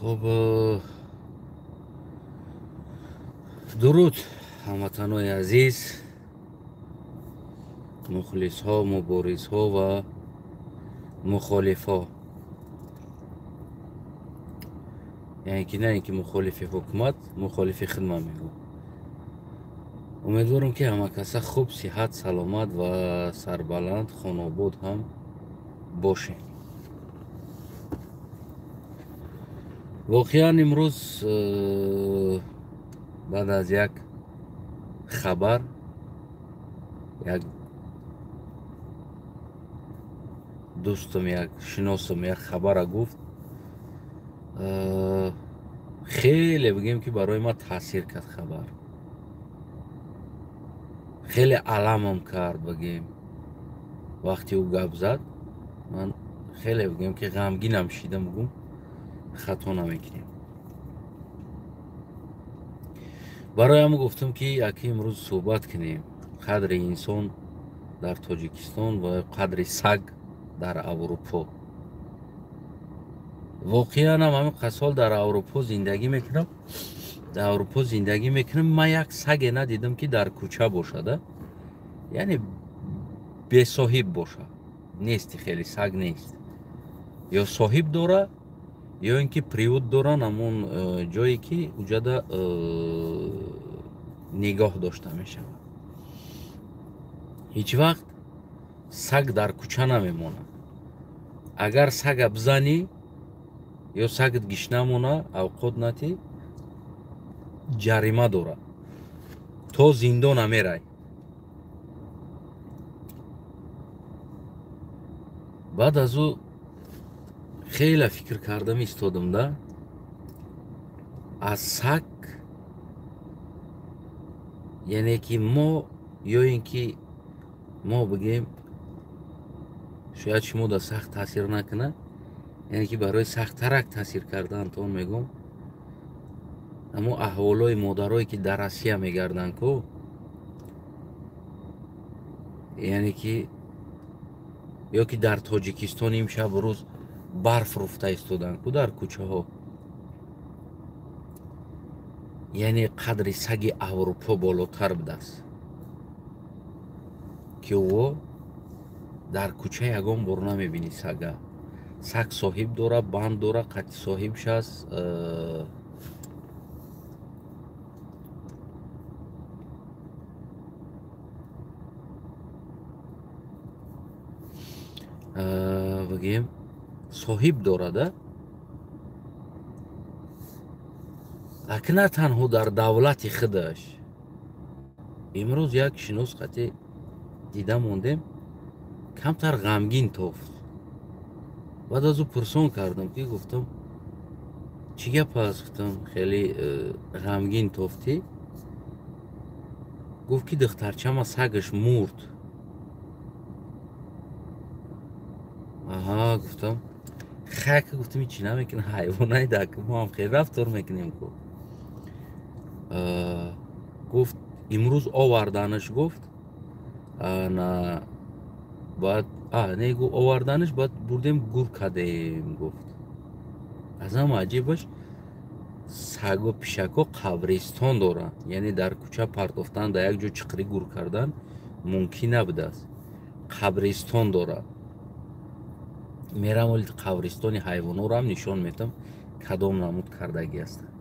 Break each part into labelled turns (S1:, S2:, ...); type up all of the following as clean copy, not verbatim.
S1: Хуб, дуруд ҳамватанои азиз, мухлисҳо, муборизҳо ва мухолифҳо. Яъне ки на ин ки мухолифи ҳукумат, мухолифи хидмат мегӯ. Умедворам, ки ҳама каса хуб, сиҳат, саломат ва сарбаланд, хонобод ҳам бошем. Воқеан имрӯз баъд аз як хабар, як дӯстам, як шиносам як хабара гуфт, хеле бигем ки барои ман таъсир кард хабар, хеле аламам кард. Бигем, вақте ӯ гап зад, ман хеле бигем ки ғамгинам шидам, бигум хато намекунем. Барои ҳамн гуфтам, ки яке имрӯз суҳбат кунем қадри инсон дар Тоҷикистон ва қадри саг дар Аврупо. Воқеан ҳам ҳамин қасол дар Аврупо зиндагӣ мекунам, дар Аврупо зиндагӣ мекунам, ман як саге надидам, ки дар кӯча бошада, яъне бесоҳиб боша. Нести, хеле саг нест. Ё соҳиб дора, ё ин ки приют доран, ҳамон ҷое ки уҷада нигоҳ дошта мешавад. Ҳеҷ вақт саг дар кӯча намемонад. Агар сага бизанӣ ё сагат гишна мона, авқот натӣ, ҷарима дорад, то зиндона мерай. Баъд аз ӯ хеле фикр кардам, истодам да, аз саг, яъне ки мо, ё ин ки мо бигем, шояд шумо да сахт таъсир накунад, яъне ки барои сахттарак таъсир кардаантон мегӯм, амо аҳволҳои модарое ки дар Россия мегарданд ку, яъне ки ё ки дар Тоҷикистон имшаб рӯз барф руфта истоданд ку дар кӯчаҳо, яъне қадри саги Аврупо болотар будааст, ки ӯ дар кӯча ягон бор намебинӣ сага. Саг соҳиб дора, банд дора, қати соҳибш аст. Бигем, соҳиб дорада. Аки на танҳо дар давлати худаш. Имрӯз як шинос қати дида мондем, камтар ғамгин тофт. Баъд аз ӯ пурсон кардам, ки гуфтам, чӣ гап аст, гуфтам, хеле ғамгин тофтӣ. Гуфт, ки духтарчама сагаш мурд. Аҳа, гуфтам, хак, гуфтам, ҳичи намекунам, ҳайвонай дак, мо ҳам хеле рафтор мекунем ку. Гуфт, имрӯз оварданаш, гуфт, на баъд не, гуфт, оварданаш, баъд бурдем гур кардем, гуфт. Аз ҳама аҷибаш, сагу пишакҳо қабристон доранд, яъне дар кӯча партофтан, дар як ҷо чиқирӣ гур кардан мумкин набудааст. Қабристон дорад. Мерам, оли қабристони ҳайвонҳоро ҳам нишон метам, кадом намуд кардагӣ ҳастанд.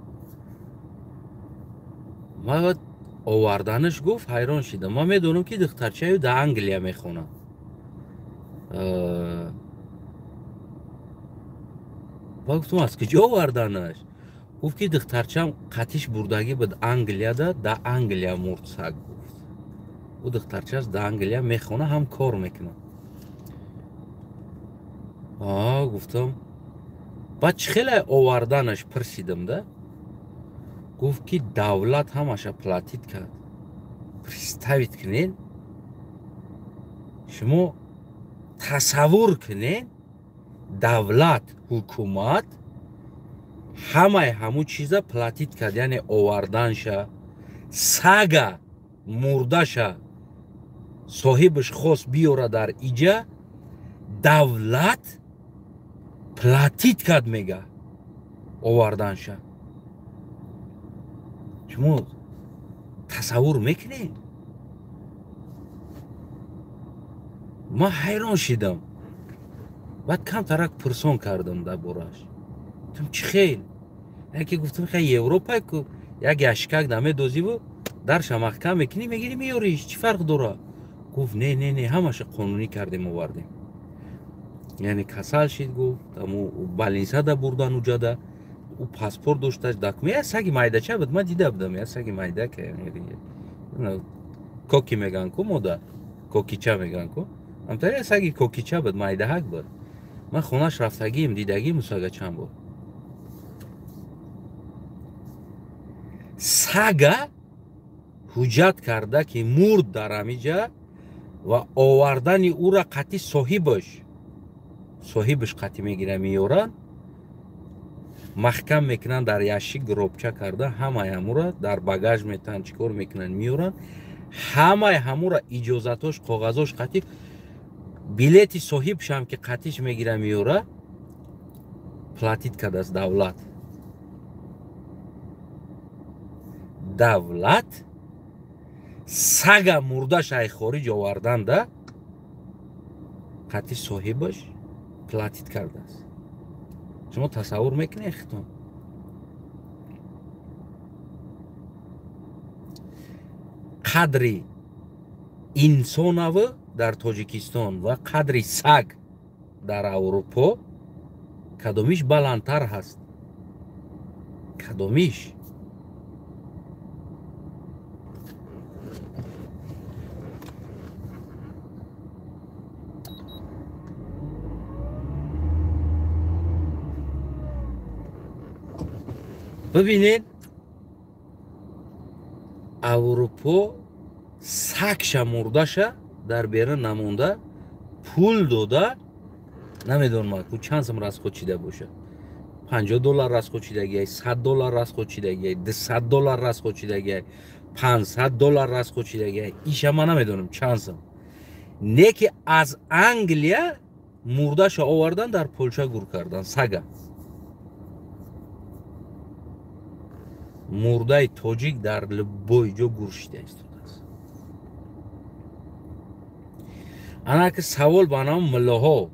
S1: Ман оварданаш, гуфт, ҳайрон шидам. Ман медонам, ки духтарчаю дар Англия мехонад. Ба гуфтам, аз куҷо оварданаш? Гуфт, ки духтарчам қатиш бурдагӣ буд Англияда, дар Англия мурд саг, гуфт. Ӯ духтарчаш дар Англия мехона, ҳам кор мекунад. Аа, гуфтам, баъд чӣ хеле оварданаш, пурсидам да. Гуфт, ки давлат ҳамаша платить кард. Представить кунед, шумо тасаввур кунед, давлат, ҳукумат ҳамаи ҳамун чиза платить кард, яъне оварданша, сага мурдаша соҳибаш хост биёра дар иҷа, давлат платить кард, мега. Оварданша. Шумо тасаввур мекунед? Ман ҳайрон шидам. Баъд камтарак пурсон кардам дар бораш. Гуфтам чӣ хел? Яке гуфтам хай Европа ку як яшкак намедозиву дарша маҳкам мекунӣ, мегирӣ меёриш, чӣ фарқ дора? Гуфт не, не, не, ҳамаша қонунӣ кардем, овардем. Яъне касал шид, гуфт, аму балинсада бурдан уҷада, ӯ паспорт дошташ, документ, як саги майдача буд, ман дида будам, як саги майда коки меган ку мода, кокича меган ку. Амта як саги кокича буд, майдаҳак буд. Ман хонаш рафтагием, дидагием сага чанд бор. Сага ҳуҷҷат карда ки мурд дар ҳамиҷа ва овардани ӯра қатъи соҳибаш, соҳибаш қатъи мегира меёранд, маҳкам мекунанд дар ящик гробча карда, ҳамаи ҳамура дар багаж метаҳанд, чӣ кор мекунанд, меёранд, ҳамаи ҳамура иҷозатош, коғазош қатъи, билети соҳибшам ки қатъиш мегира меёра, платит кардааст давлат. Давлат сага мурдаш ай хориҷ оварданда қатъи соҳибаш платит кардааст. Шумо тасаввур мекунед хитон? Қадри инсонаву дар Тоҷикистон ва қадри саг дар Аврупо кадомиш баландтар ҳаст? Кадомиш? Бибинед, Аврупо сагша мурдаша дар берун намонда пул дода, намедонам ку чанд сум расход чида бошад, $50 расход чидагиай, $100 расход чидагиай, $200 расход чидагиай, $500 расход чидагиай, иша ман намедонам чанд сум. Не ки аз Англия мурдаша овардан дар Полша гур кардан сага. Мурдаи тоҷик дар любой ҷо гур шида истодааст. Ана ки савол ба нам муллоҳо,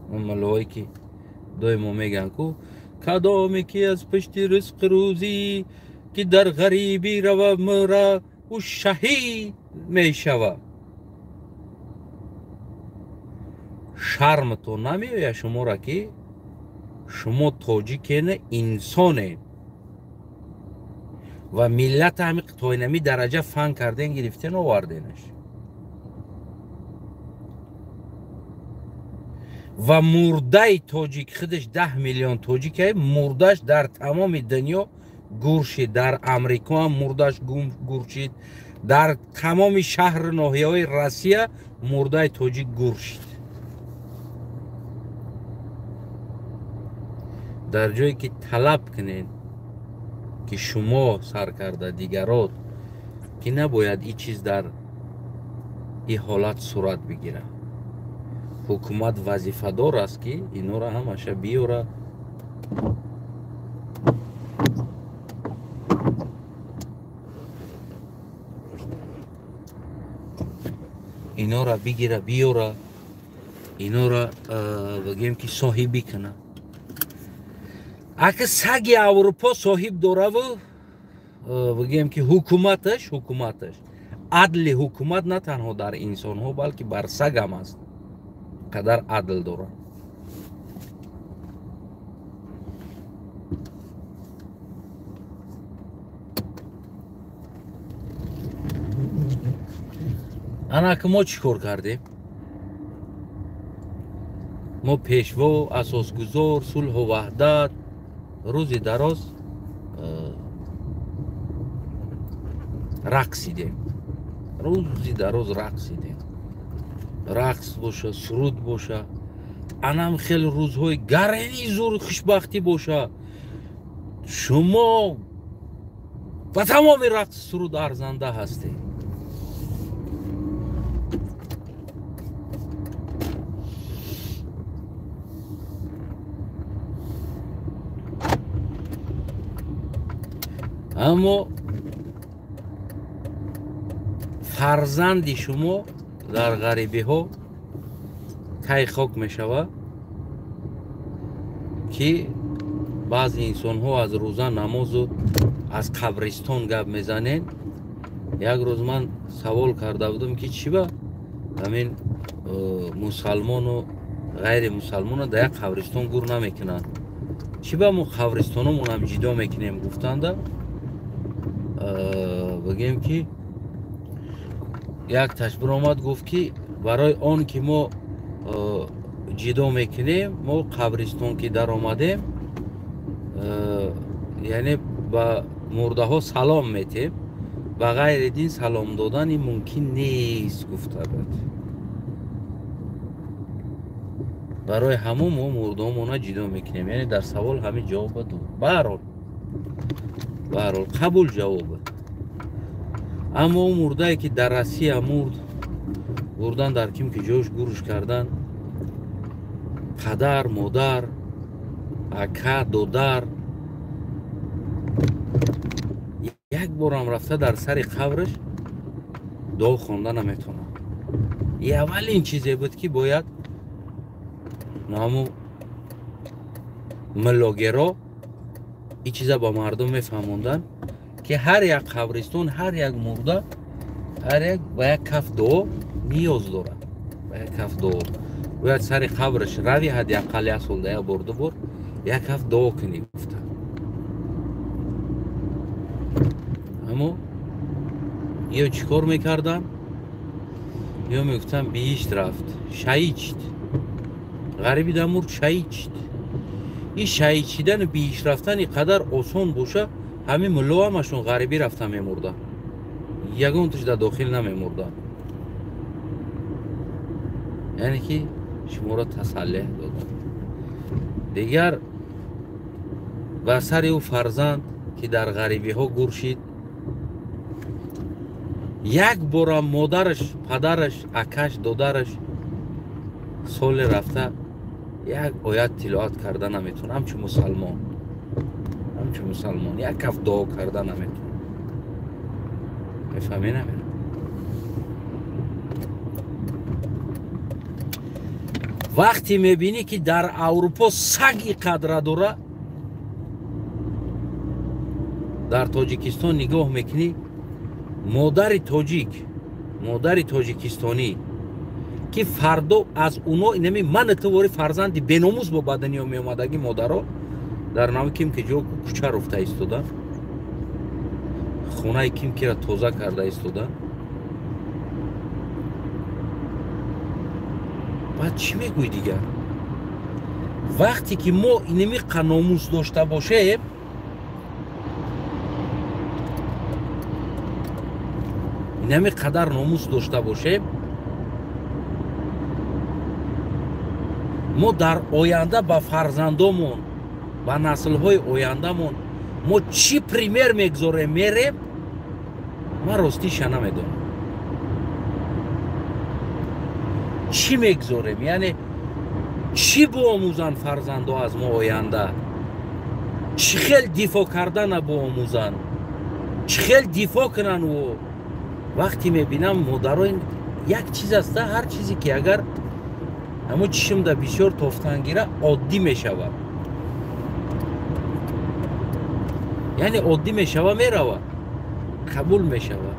S1: муллоҳое ки доимо мегӯянд ку кадоме ки аз пушти ризқи рӯзӣ ки дар ғарибӣ рава мӯра, ӯ шаҳид мешавад. Шармтон намеояд шуморо ки шумо тоҷикене, инсоне ва миллат ҳами то инами дараҷа фан карден, гирифтен, оварденаш ва мурдаи тоҷик худаш 10 миллион тоҷикае, мурдаш дар тамоми дунё гур шид, дар Амрико ҳам мурдаш гур шид, дар тамоми шаҳру ноҳияҳои Россия мурдаи тоҷик гур шид. Дар ҷое ки талаб кунед ки шумо сар карда дигарот ки набояд ин чиз дар ин ҳолат сурат бигирад. Ҳукумат вазифадор аст ки инора ҳамаша биёра, инора бигира, биёра, инора бигем ки соҳибӣ кунад. Ака саги Аврупо соҳиб дораву, бигем ки ҳукуматаш, адли ҳукумат на танҳо дар инсонҳо, балки бар саг ҳам аст. Қадар адл дорад. Ана ки мо чӣ кор кардем? Мо пешво, асосгузор, сулҳу ваҳдат рӯзи дароз рақсидем. Рӯзи дароз рақсидем. Рақс боша, суруд боша, анам хеле рӯзҳои гарани зур хушбахтӣ боша. Шумо ба тамоми рақс суруд арзанда ҳастед. Аммо фарзанди шумо дар ғарибиҳо кай хок мешавад, ки баъзе инсонҳо аз рӯза намозу аз қабристон гап мезанед. Як рӯз ман савол карда будам, ки чӣ ба ҳамин мусалмону ғайри мусалмонро дар як қабристон гур намекунанд? Чӣ ба мо қабристономонам ҷидо мекунем? Гуфтанда бигем, ки як ташбир омад, гуфт, ки барои он ки мо ҷидо мекунем, мо қабристон ки даромадем, яъне ба мурдаҳо салом метем, ба ғайри дин салом додани мумкин нест, гуфта буд. Барои ҳамон мо мурдаҳомона ҷидо мекунем. Яъне дар савол ҳамин ҷавоба дод. Баҳрол қабул ҷавоба. Аммо ӯ мурдае ки дар Россия мурд, бурдан дар ким ки ҷош гурш кардан, падар, модар, ака, додар як борам рафта дар сари қабраш дуо хонда наметавонад. И аввалин чизе буд, ки бояд ҳамун миллогеро ин чиза ба мардум мефаҳмонданд, ки ҳар як қабристон, ҳар як мурда, ҳар як ба як каф дуо ниёз дорад, ба як каф дуо. Бояд сари қабраш рави, ҳадди ақал як солда як бор, ду бор як каф дуо кунӣ, гуфта. Аммо ё чӣ кор мекарданд? Ё мегуфтанд биҳишт рафт, шаҳид шид, ғариби да мурд, шаҳид шид. Ин шаҳид шидану биҳишт рафтан ин қадар осон боша, ҳамин мулло ҳамашон ғарибӣ рафта мемурданд, ягонташ дар дохил намемурданд. Яъне ки шуморо тасаллиҳ доданд. Дигар ба сари ӯ фарзанд, ки дар ғарибиҳо гур шид, як борам модараш, падараш, акаш, додараш соли рафта як оят тиловат карда наметавонад, ҳамчун мусалмон, ҳамчун мусалмон як каф дуо карда наметавонад. Мефаҳмӣ намера? Вақте мебинӣ, ки дар Аврупо саги қадра дора, дар Тоҷикистон нигоҳ мекунӣ, модари тоҷик, модари тоҷикистонӣ, ки фардо аз уно инами ман ту вори фарзанди беномус бо ба дунё меомадагӣ, модаро дар нави ким ки ҷо кӯча руфта истода, хонаи ким кира тоза карда истода. Баъд чӣ мегӯй дигар? Вақте ки мо инами номус дошта бошем, инами қадар номус дошта бошем, мо дар оянда ба фарзандомон, ба наслҳои ояндамон мо чӣ пример мегзорем, мерем? Ман ростиша намедонам чӣ мегзорем. Яъне чӣ биомӯзанд фарзандо аз мо оянда? Чӣ хел дифоъ кардана биомӯзанд, чӣ хел дифоъ кунанд? Ӯ вақте мебинам модаро, як чиз аста, ҳар чизе ки агар ҳамун чишмда бисёр тофтан гира, оддӣ мешавад. Яъне оддӣ мешава, мерава, қабул мешава.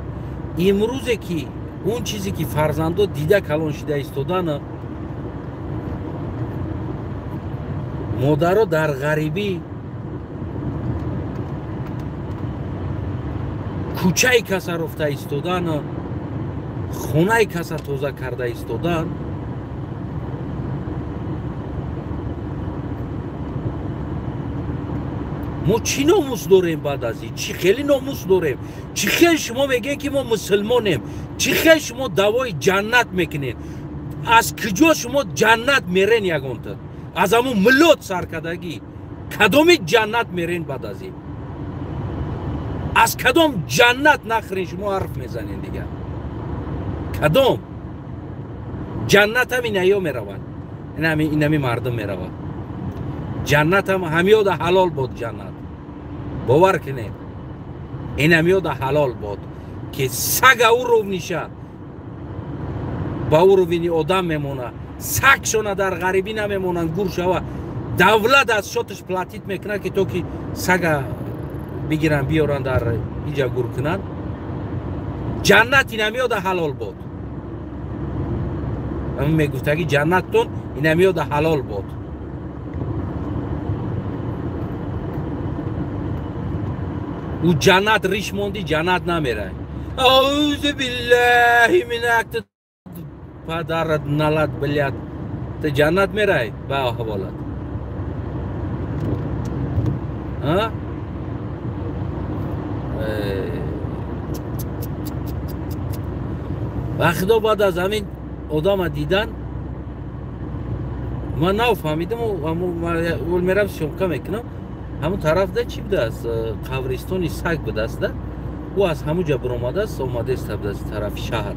S1: Имрӯзе ки он чизе ки фарзандо дида калон шида истодана, модаро дар ғарибӣ кӯчаи каса руфта истодана, хонаи каса тоза карда истодан, мо чӣ номус дорем баъд аз ин? Чӣ хеле номус дорем? Чӣ хел шумо мегӯед, ки мо мусулмонем? Чӣ хел шумо даъвои ҷаннат мекунед? Аз куҷо шумо ҷаннат мерен? Ягонта аз ҳамун миллот саркардагӣ кадоми ҷаннат мерен баъд аз ин? Аз кадом ҷаннат нахрен шумо ҳарф мезанед дигар? Кадом ҷаннат? Ҳамин аё мераванд, инами мардум меравад ҷаннат, ҳам ҳамёда ҳалол бод ҷаннат. Бовар кунед. Инамиёда ҳалол бод ки сага уровниша ба уровни одам мемона, сагшона дар ғарибӣ намемонанд, гур шава. Давлат аз шоташ платит мекунад ки то ки сага бигиранд биёранд дар инҷа гур кунанд. Ҷаннат инамиёда ҳалол бод. Ҳамин мегуфтаги ҷаннаттон инамиёда ҳалол бод. Ӯ ҷаннат риш монди, ҷаннат намерай. Аузу биллаҳи мин акт падарат налат блядь. Ту ҷаннат мерай ба аҳволат. А? Ва худо баъд аз ҳамин одама дидан ман нафаҳмидам, мерам съёмка мекунам, ҳамун тарафда чӣ будааст? Қабристони саг будааст да. Ӯ аз ҳамун ҷа биромадааст, омадааст будааст тарафи шаҳр,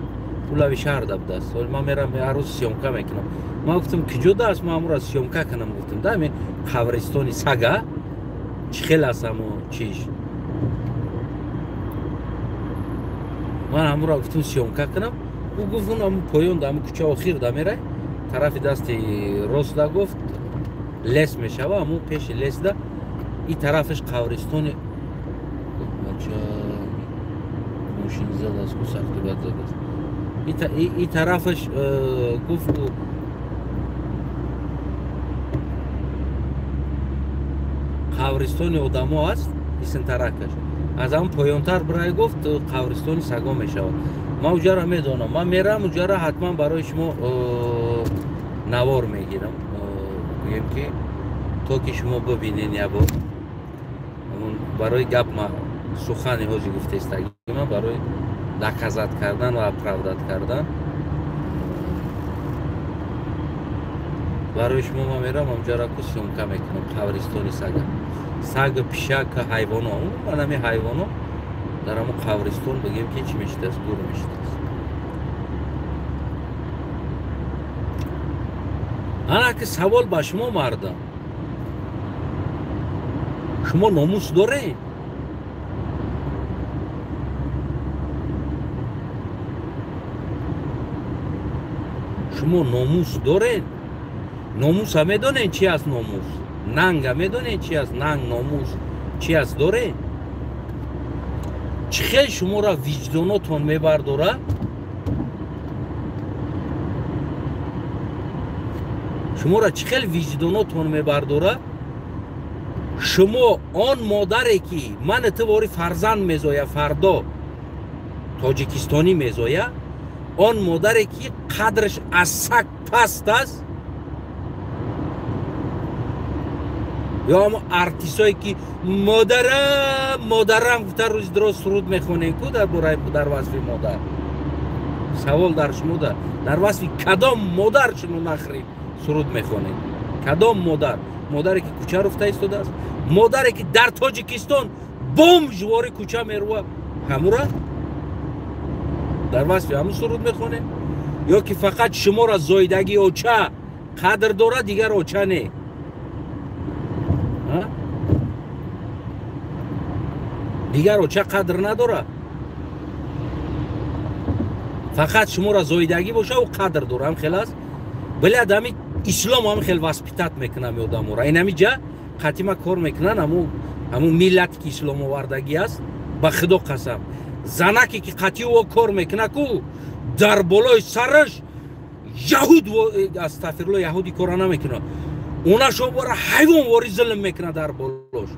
S1: ӯ лави шаҳрда будааст. Ҳол ман мерам ҳар рӯз съёмка мекунам. Ман гуфтам куҷо дааст, ман ҳамуро съёмка кунам гуфтам да, ҳамин қабристони сага чӣ хел аст ҳамун чиш. Ман ҳамуро гуфтам съёмка кунам. Ӯ гуфт он ҳамун поён да, ҳамун кӯча охир да мерай, тарафи дасти рост да гуфт лес мешава, ҳамун пеши лес да и тарафаш қабристони. Бача мошин задааст, ку сахти бад задааст. И тарафаш гуфт қабристони одамо аст, исинтаракаш. Аз ҳамун поёнтар бирай гуфт қабристони саго мешавад. Ман уҷаро медонам, ман мерам уҷара ҳатман барои шумо навор мегирам, гӯем ки то ки шумо бибинен як бор. Барои гап ма сухани ҳози гуфтаистагима барои доказат кардан ва оправдат кардан барои шумо ман мерам ҳамҷара ку съёмка мекунам қабристони сага. Саг, пишак, ҳайвоно, умуман ҳамин ҳайвоно дар ҳамон қабристон бигем ки чӣ мешидааст, гур мешидааст. Ана ки савол ба шумо мардам, шумо номус доред? Шумо номус доред? Номуса медонед чи аст номус? Нанга медонед чи аст нанг, номус чи аст доред? Чӣ хел шуморо виҷдонотон мебардора? Шуморо чӣ хел виҷдонотон мебардора? Шумо он модаре ки ман ту вори фарзанд мезоя, фардо тоҷикистонӣ мезоя, он модаре ки қадраш аз саг паст аст, ё ҳамон артистое ки модарам модарам гуфта рӯзи дуроз суруд мехонем ку дар бораи дар васфи модар. Савол дар шумо да, дар васфи кадом модар шумо нахрид суруд мехонед? Кадом модар? Модаре ки кӯча руфта истодааст, модаре ки дар Тоҷикистон бомжвори кӯча мерува, ҳамура дар васфи ҳамун суруд мехонед? Ё ки фақат шуморо зоидагии оча қадр дорад, дигар оча не? Дигар оча қадр надорад, фақат шуморо зоидагӣ боша ӯ қадр дора. Ҳам хел аст? Блядь, ҳами ислом ҳам хел воспитат мекунам одаморо. Инами ҷа қатима кор мекунанд ҳамун миллате ки ислом овардагӣ аст, ба худо қасам, занаке ки қатъи ӯ кор мекунад ку дар болои сараш яҳуд, астағфирулло, яҳуди кора намекунад, онашо бора ҳайвонворӣ зулм мекунад дар болош.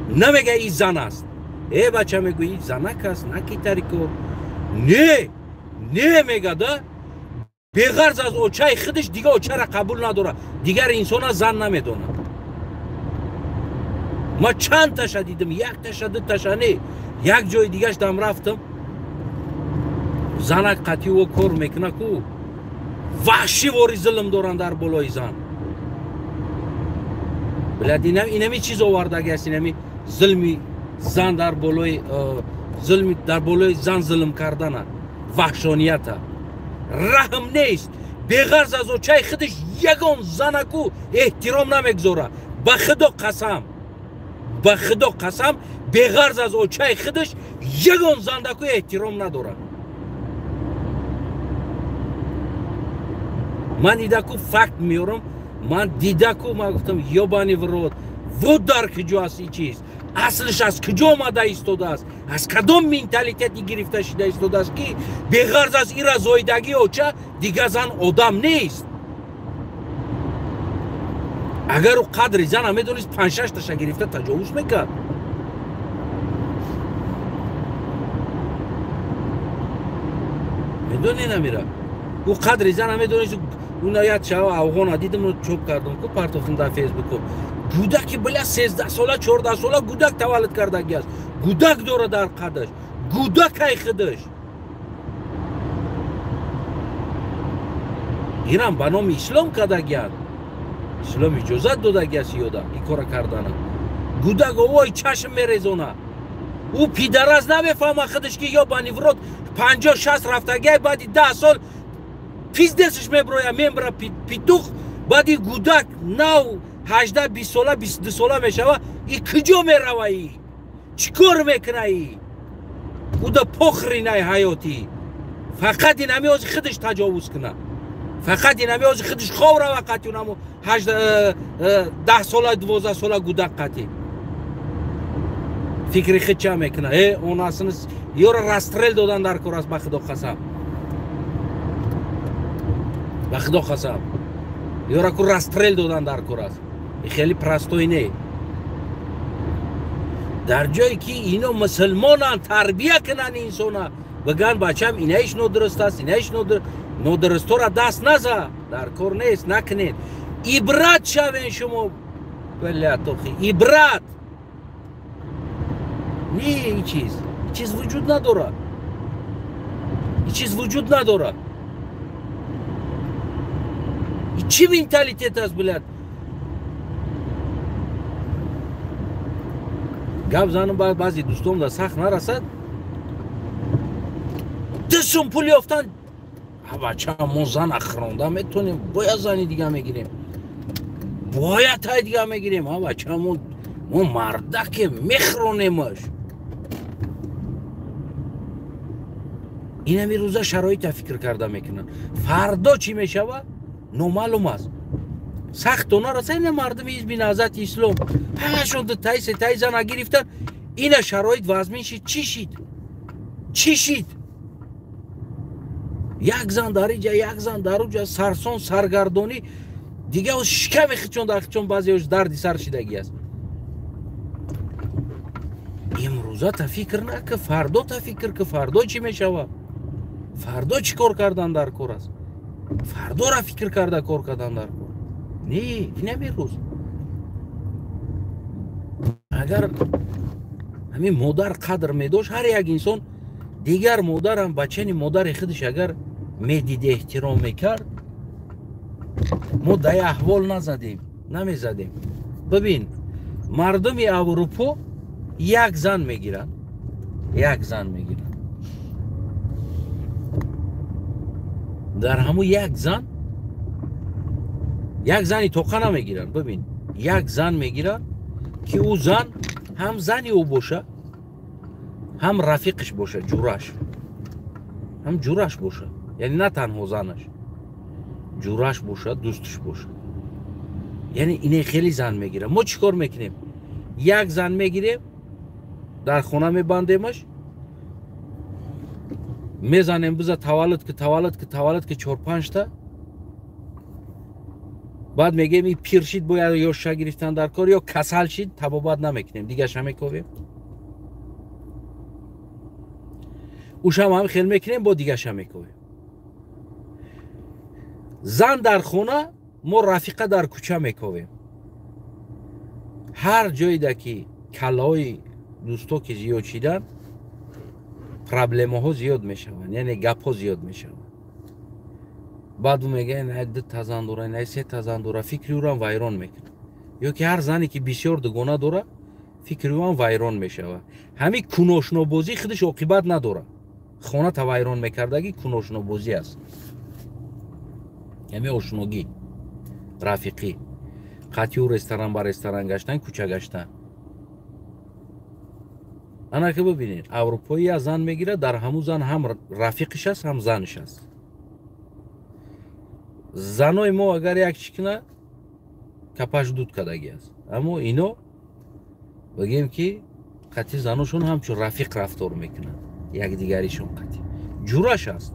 S1: Намега и зан аст. Э бача мегӯ и занак аст, на ки тари кор. Не, не мега да, беғарз аз очаи худаш дигар очара қабул надорад, дигар инсона зан намедонад. Ман чанд таша дидам, як таша, ду таша не, як ҷои дигаш дам рафтам, занак қатъи ӯ кор мекунад ку ваҳшивори зулм доранд дар болои зан. Блядь, инами чиз овардаги аст, инами зулми зан дар болои зулми дар болои зан зулм кардана, ваҳшонията. Раҳм нест, беғарз аз очаи худаш ягон занаку эҳтиром намегузора. Ба худо қасам, ба худо қасам, Беғарз аз очаи худаш ягон зандаку эҳтиром надорад. Ман дидаку факт меорам, ман дидаку, ман гуфтам ёбани в рот, вот дар куҷо аст ин чиз, аслиш аз куҷо омада истодааст, аз кадом менталитети гирифта шида истодааст, ки беғарз аз ира зоидагии оча дигар зан одам нест. Агар ӯ қадри зана медонист, 5-6 таша гирифта таҷовуз мекард. Медонӣ намира? Ӯ қадри зана медонист. Уна як шава афғона дидам, чоп кардам ку, партофтам дар фейсбуку. Гудаки бля 13 сола, 14 сола гудак таваллуд кардаги аст. Гудак дора дар қадаш. Гудакай худаш. Ирам ба номи ислом кардагианд. Ислом иҷозат додаги аст ёда ин кора кардана. Гудак овои чашм мерезона. Ӯ пидараз намефаҳма худаш, ки ёбани в рот 50-60 рафтагиай, баъди 10 сол пиздесш меброя, мембра питух, баъди гудак нав 18-20 сола, 22 сола мешава, и куҷо мерава и? Чӣ кор мекуна и? Уда похринай ҳаётӣ. Фақат ин ҳами ози худаш таҷовуз куна. Фақат ин ҳами ози худаш хов рава қатӣ унамо 10 сола, 12 сола гудак қатӣ. Фикри худ ча мекуна? Онасини ёра расстрел додан дар кор аст, ба худо қасам. Ба худо қасам. Ёра ку расстрел додан дар кор аст. Хеле простой не. Дар ҷое ки ино мусулмонанд, тарбия кунанд инсона, бигӯянд бачам инаиш нодуруст аст, инаиш нодурустора даст наза, дар кор нест, накунед. Ибрат шавен шумо, бля тохи, ибрат. Не, ин чиз, ин чиз вуҷуд надорад. Ин чиз вуҷуд надорад. И чӣ менталитет аст, блядь? Гап занам баъзе дӯстон да сахт нарасад. 2 сум пул ёфтан, бача мо зан ахронда метонем, бояд зани дига мегирем, бояд тай дига мегирем, бача мо мардаке мехронемаш. Инами рӯза шароита фикр карда мекунанд. Фардо чӣ мешавад? Номаълум аст. Сахт нараса, ина мардуми ҳизби Наҳзати Ислом ҳамашон ду тай се тай зана гирифтан, ина шароит вазмин шид. Чӣ шид? Чӣ шид? Як зан дар инҷа, як зан дар уҷа, сарсон, саргардонӣ, дига шиками хичон дар хичон баъзеош дарди сар шидагӣ аст. Имрӯза та фикр нака, фардо та фикр ки фардо чӣ мешавад? Фардо чӣ кор кардан дар кор аст? Фардора фикр карда кор кардан дар кор. Не, инами рӯз. Агар ҳамин модар қадр медошт, ҳар як инсон дигар модарам бачани модари худаш агар медид, эҳтиром мекард, мо дар аҳвол назадем, намезадем. Бибин, мардуми Аврупо як зан мегиранд, як зан мегиранд. Дар ҳамун як зан, як зани тоқа намегиранд. Бибин, як зан мегиранд, ки ӯ зан ҳам зани ӯ боша, ҳам рафиқиш боша, ҷураш, ҳам ҷураш боша, яъне на танҳо занаш, ҷураш боша, дӯсташ боша. Яъне ине хеле зан мегирад. Мо чӣ кор мекунем? Як зан мегирем, дар хона мебандемаш, мезанем биза таваллуд ки, таваллуд ки, таваллуд ки 4-5 та. Баъд мегӯем ин пир шид, бояд ё ша гирифтан дар кор, ё касал шид, табобат намекунем, дигаша мековем. Ушам ҳам хел мекунем, бо дигаша мековем. Зан дар хона, мо рафиқа дар кӯча мековем. Ҳар ҷойда ки каллаҳои дӯсто ки зиёд шидан, проблемаҳо зиёд мешаванд, яъне гапҳо зиёд мешаванд. Баъд ӯ мегӯяд ай 2 та зан дора, ай 3 та зан дора, фикри ӯрам вайрон мекунад. Ё ки ҳар зане ки бисёр дугона дора, фикри ӯам вайрон мешавад. Ҳамин куношнобозӣ худаш оқибат надорад. Хона та вайрон мекардагӣ куношнобозӣ аст. Ҳамин ошногӣ, рафиқӣ, қатъи ӯ ресторан ба ресторан гаштан, кӯча гаштан. Ана ки бибинед, аврупоӣ аз зан мегирад, дар ҳамун зан ҳам рафиқиш аст, ҳам заниш аст. Занои мо агар як чӣ кунад, капаш дуд кардагӣ аст. Аммо ино бигем ки қатъи заношон ҳамчун рафиқ рафтор мекунанд, якдигаришон қатъи ҷураш аст,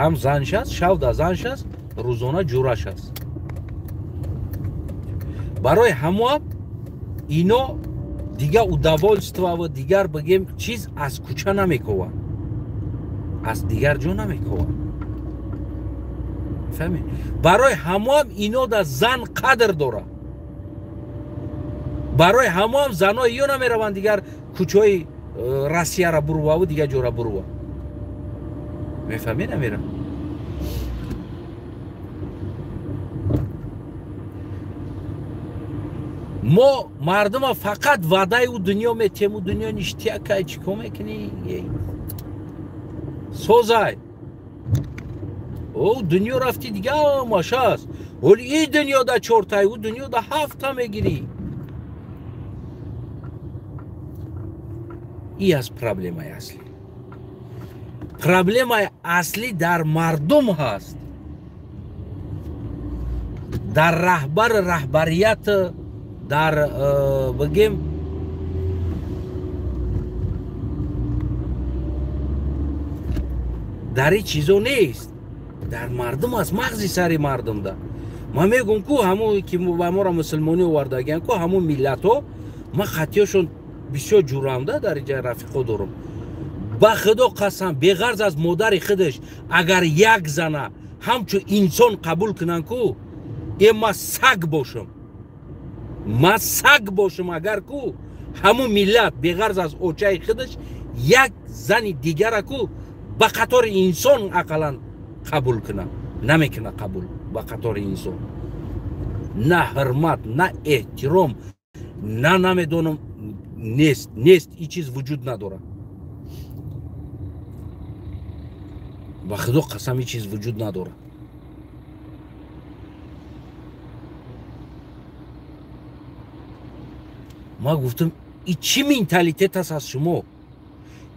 S1: ҳам занш аст, шавда занш аст, рӯзона ҷураш аст. Барои ҳамоам ино дига удовольство ва дигар бигем чиз аз кӯча намекованд, аз дигар ҷо намекованд. Фаҳмед? Барои ҳамоам ино да зан қадр дорад. Барои ҳамоам занои ё намераванд дигар кӯчаи Россияра буруваву дигар ҷора бурува. Мефаҳмед намера? Мо мардума фақат ваъдаи ӯ дунё метиҳем, ӯ дунё ништиякай, чӣ кор мекунӣ? Созай. Ӯ дунё рафти дига ҳамаш аст. Ҳоли ин дунё да чортай, ӯ дунё да ҳафта мегирӣ. И аст проблемаи аслӣ. Проблемаи аслӣ дар мардум ҳаст, дар раҳбар, раҳбарият, дар бигем дар ин чизо нест, дар мардум аст, мағзи сари мардумда. Ман мегӯм ку ҳамон ки ба моро мусулмонӣ овардагиян ку ҳамон миллатҳо, ман хатиёшон бисёр ҷурамда, дар инҷа рафиқо дорам. Ба худо қасам, беғарз аз модари худаш агар як зана ҳамчун инсон қабул кунанд ку, е ман саг бошам, ман саг бошам агар ку ҳамун миллат беғарз аз очаи худаш як зани дигара ку ба қатори инсон ақаллан қабул кунад, намекунад қабул ба қатори инсон. На ҳурмат, на эҳтиром, на намедонам, нест, нест, ин чиз вуҷуд надорад. Ба худо қасам, ин чиз вуҷуд надорад. Ман гуфтам, и чӣ менталитет аст аз шумо?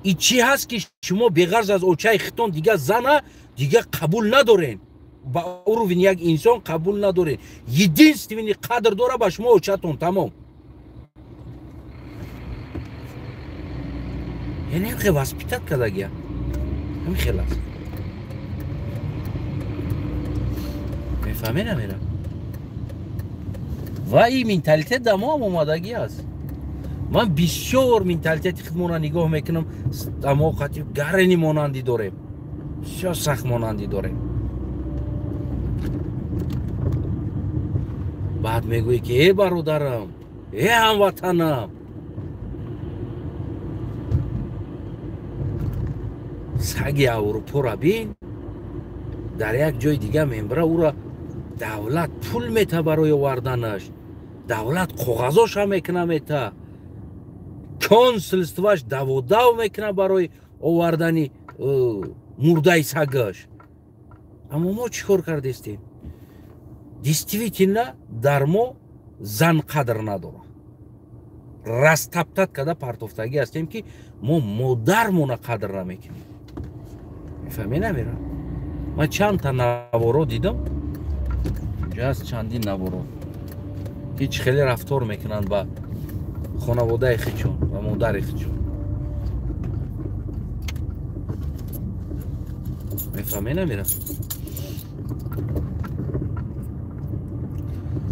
S1: И чӣ ҳаст ки шумо беғарз аз очаи хитон дигар зана дигар қабул надорен? Ба уровень як инсон қабул надорен. Единственный қадр дора ба шумо очатон, тамом. Яъне ҳам хел воспитат кардагия, ҳамин хел аст. Мефаҳме намера? Ва ин менталитет дар мо ҳам омадагӣ аст. Ман бисёр менталитети худмонро нигоҳ мекунам, мо қатъи гарени монандӣ дорем, бисёр сахт монандӣ дорем. Баъд мегӯӣ ки э бародарам, э ҳамватанам, саги Аврупоро бин, дар як ҷои дига мембара, ӯро давлат пул мета барои оварданаш, давлат коғазоша мекуна мета, консулстваш даводав мекуна барои овардани мурдаи сагаш. Аммо мо чӣ кор кардестем? Действительно дар мо зан қадр надорад. Растаптат карда партофтагӣ ҳастем ки мо модармона қадр намекунем. Мефаҳмед намера? Ман чандта наворо дидам, инҷо ҳаст чандин наворо, ки чӣ хеле рафтор мекунанд ба хонаводаи худшон ва модари худшон. Мефаҳмед намера?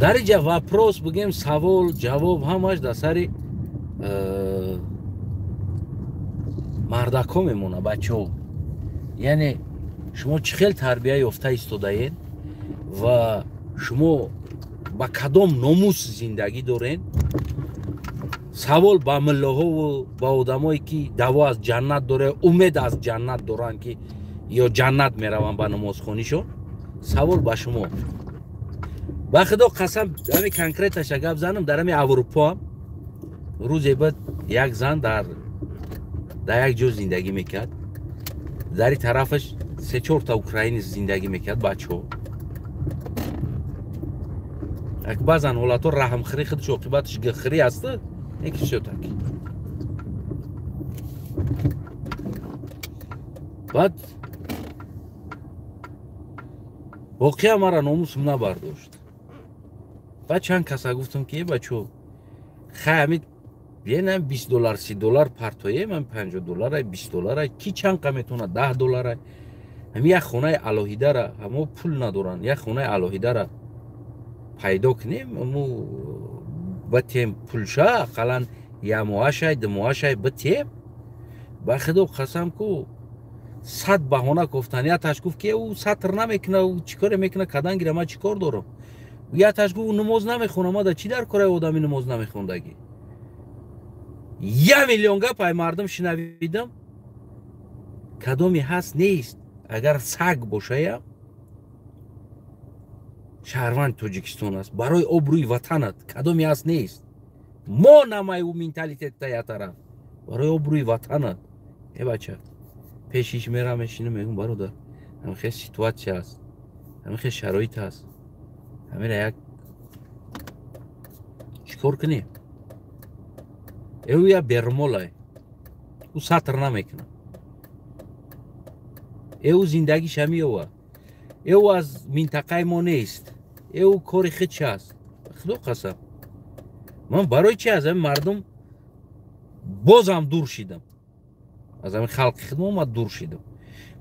S1: Дар инҷа вопрос бигем, савол ҷавоб ҳамаш дар сари мардакҳо мемонад, бачаҳо. Яъне шумо чӣ хел тарбия ёфта истодаед ва шумо ба кадом номус зиндагӣ доред? Савол ба миллаҳову ба одамое ки даъво аз ҷаннат дорад, умед аз ҷаннат доранд ки ё ҷаннат мераванд ба намозхонишон. Савол ба шумо. Ба худо қасам, ҳамин конкреташа гап занам, дар ҳамин Аврупо рӯзе баъд як зан дар як ҷо зиндагӣ мекард, дар ин тарафаш се-чорта украинец зиндагӣ мекард, бачаҳо. Як баъзан ҳолатҳо раҳмхӯрӣ худаш оқибаташ гихӯрӣ аст, яки всё таки. Баъд воқеа мара номусм набардошт. Баъд чанд каса гуфтам ки э бачо, хай ҳамин биенам 20 доллар, 30 доллар партоем, ам 50 долларай, 20 долларай, ки чанд қа метавонад 10 долларай. Ҳамин як хонаи алоҳидара, ҳамо пул надоранд, як хонаи алоҳидара пайдо кунем, мо батем пулша, ақаллан як моҳашай, ду моҳашай битем. Ба худо қасам ку сад баҳона кофтан. Яташ гуфт ки ӯ сатр намекуна, ӯ чӣ коре мекуна, кадан гира, ман чӣ кор дорам? Яташ гуфт ӯ намоз намехона, ма да чӣ дар кораи одами намоз намехондагӣ? 1 миллион гап ай мардум шинавидам, кадоме ҳаст нест. Агар саг бошая, шаҳрванди Тоҷикистон аст, барои обрӯи ватанат кадоме ҳаст нест. Мо намай ӯ менталитетта я тараф, барои обрӯи ватанат. Э бача, пешиш мерам, мешинам, мегӯм бародар, ҳамин хел ситуатсия аст, ҳамин хел шароит аст, ҳамина як чӣ кор кунем? Э ӯ я бермолай, ӯ сатр намекунад, э ӯ зиндагиш ҳамиёва, э ӯ аз минтақаи мо нест, э ӯ кори худш аст. Худо қасам, ман барои чи аз ҳамин мардум бозам дур шидам, аз ҳамин халқи худмо ман дур шидам.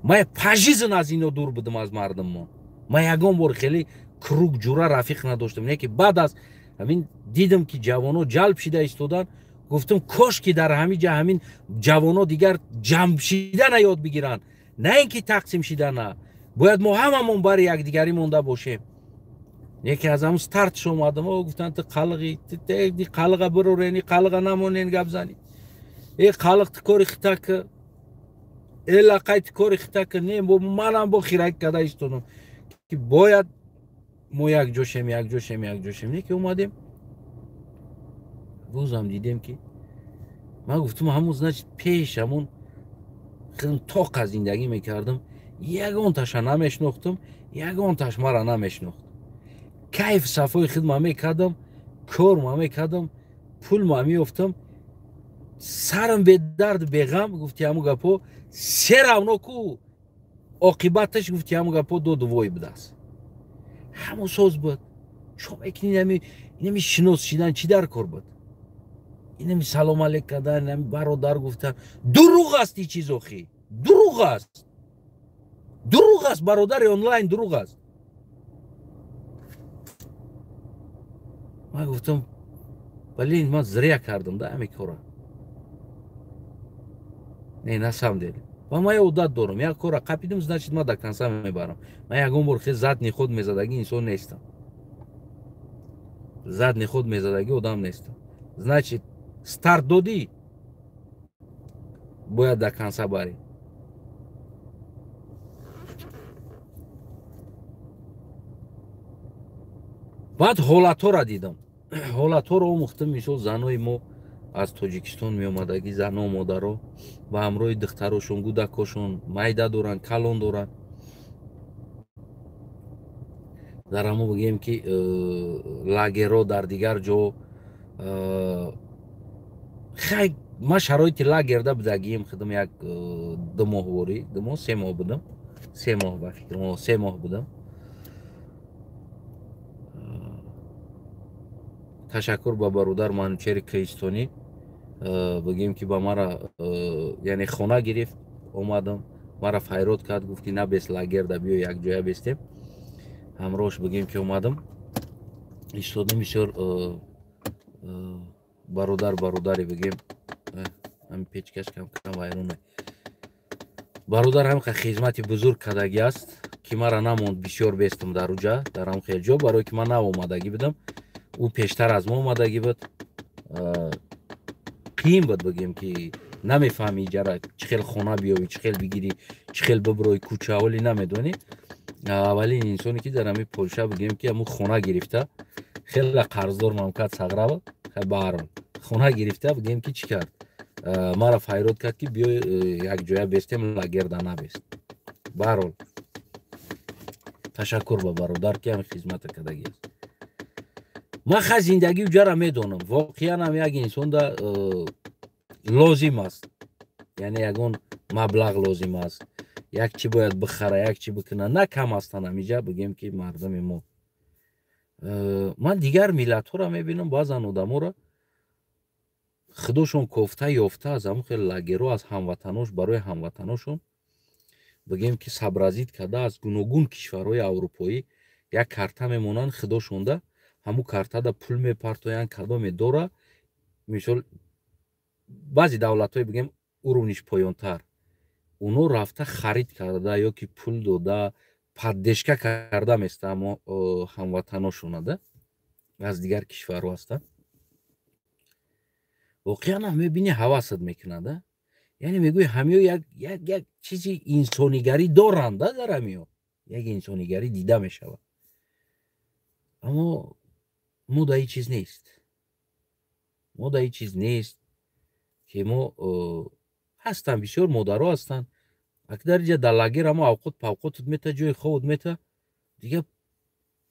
S1: Ман пажизн аз ино дур будам, аз мардуммо. Ман ягон бор хеле круг ҷура рафиқ надоштам. Не ки баъд аз ҳамин дидам ки ҷавоно ҷалб шида истодан, гуфтам кош ки дар ҳамин ҷа ҳамин ҷавоно дигар ҷамъ шидана ёд бигиранд, на ин ки тақсим шидана. Бояд мо ҳамамон бари якдигарӣ монда бошем. Яке аз ҳамун стартш омадам, о гуфтанд ту қалиғи, ту қалиға бирорени, қалиға намонен гап занӣ. Э қалиқ ту кори хитак, э лақай ту кори хитак. Не, манам бо хирак када истодам ки бояд мо якҷо шем, якҷо шем, якҷо шем. Не ки омадем, бозам дидем ки ман гуфтам ҳамун значит пеш ҳамун худам тоқа зиндагӣ мекардам, ягонташа намешнохтам, ягонташ мара намешнохт. Кайф сафои худ ма мекардам, кор ма мекардам, пул ма меёфтам, сарам бедард беғам. Гуфти ҳамун гапо се равно ку оқибаташ, гуфти ҳамун гапо доду вой будааст. Ҳамун соз буд. Чо мекунӣ? Инами шинос шидан чӣ дар кор буд? Инами салом алейк кардан, инами бародар гуфтан дурӯғ аст. Ин чиз охи дурӯғ аст, дурӯғ аст, бародари онлайн дурӯғ аст. Ман гуфтам блин, ман зря кардам да ҳамин кора. Не, на самом деле. Ва ман одат дорам, як кора қапидам, значит ман до конца мебарам. Ман ягон бор хел задний ход мезадагӣ инсон нестам, задний ход мезадагӣ одам нестам. Значит старт додӣ, бояд до конца барӣ. Баъд ҳолатҳоро дидам, ҳолатҳоро омӯхтам. Мисол занои мо аз Тоҷикистон меомадагӣ, зано модаро ба ҳамроҳи духтарошон, гудакошон, майда доранд, калон доранд. Дар ҳамо бигӯем ки лагерҳо дар дигар ҷо, хай ман шароити лагерда будагием худам як 2 моҳ ворӣ, 2 моҳ, 3 моҳ будам, 3 моҳ ба фикрам, 3 моҳ будам. Ташаккур ба бародар Манучери Кӯҳистонӣ, бигӯем ки ба мара яъне хона гирифт, омадам, мара файрод кард, гуфт ки набес лагерда, биё якҷоя бестем. Ҳамроҳш бигӯем ки омадам, истодам бисёр бародар бародаре бигӯем, ҳамин печкаш кам кам вайрона. Бародар ҳамқа хизмати бузург кардагӣ аст ки мара намонд бисёр бестам дар уҷа, дар ҳам хел ҷо, барое ки ман нав омадагӣ будам, ӯ пештар аз мо омадагӣ буд. Қиин буд бигӯем ки намефаҳми иҷара чӣ хел хона биёвӣ, чӣ хел бигирӣ, чӣ хел биброи кӯча, ҳоле намедонӣ. Аввалин инсоне ки дар ҳамин Полша бигӯем ки ҳамун хона гирифта, хеле қарздор мамкат сағрава, баҳрол хона гирифта бигӯем ки чӣ кард, мара файрод кард ки биё якҷоя бестем, лагерда набест. Баҳрол ташаккур ба бародар ки ҳамин хизмата кардагӣ аст. Ман хай зиндагии уҷара медонам, воқеан ҳам як инсонда лозим аст. Яъне ягон маблағ лозим аст, як чӣ бояд бихара, як чӣ бикуна. На кам ҳастанд ҳамиҷа, бигем ки мардуми мо. Ман дигар миллатҳоро мебинам, баъзан одаморо худошон кофта ёфта аз ҳамон хел лагеро, аз ҳамватанош, барои ҳамватаношон, бигем ки сабразид карда, аз гуногун кишварҳои аврупоӣ як карта мемонанд худошонда, ҳамун картада пул мепартоянд, кадоме дора. Мисол, баъзе давлатҳое, бигем, уровниш поёнтар, оно рафта харид карда ё ки пул дода, поддержка карда места ҳамо ҳамватаношонада, аз дигар кишварҳо ҳастанд. Воқеан ҳам мебинӣ, ҳавасат мекунада. Яъне мегӯи, ҳамиё як чизи инсонигарӣ доранда, дар ҳамиё як инсонигарӣ дида мешавад. Аммо мо да ин чиз нест, мо да ин чиз нест, ки мо ҳастанд, бисёр модаро ҳастанд, ак дар иҷа дар лагер ҳамо авқот павқотат мета, ҷои хобот мета, дигар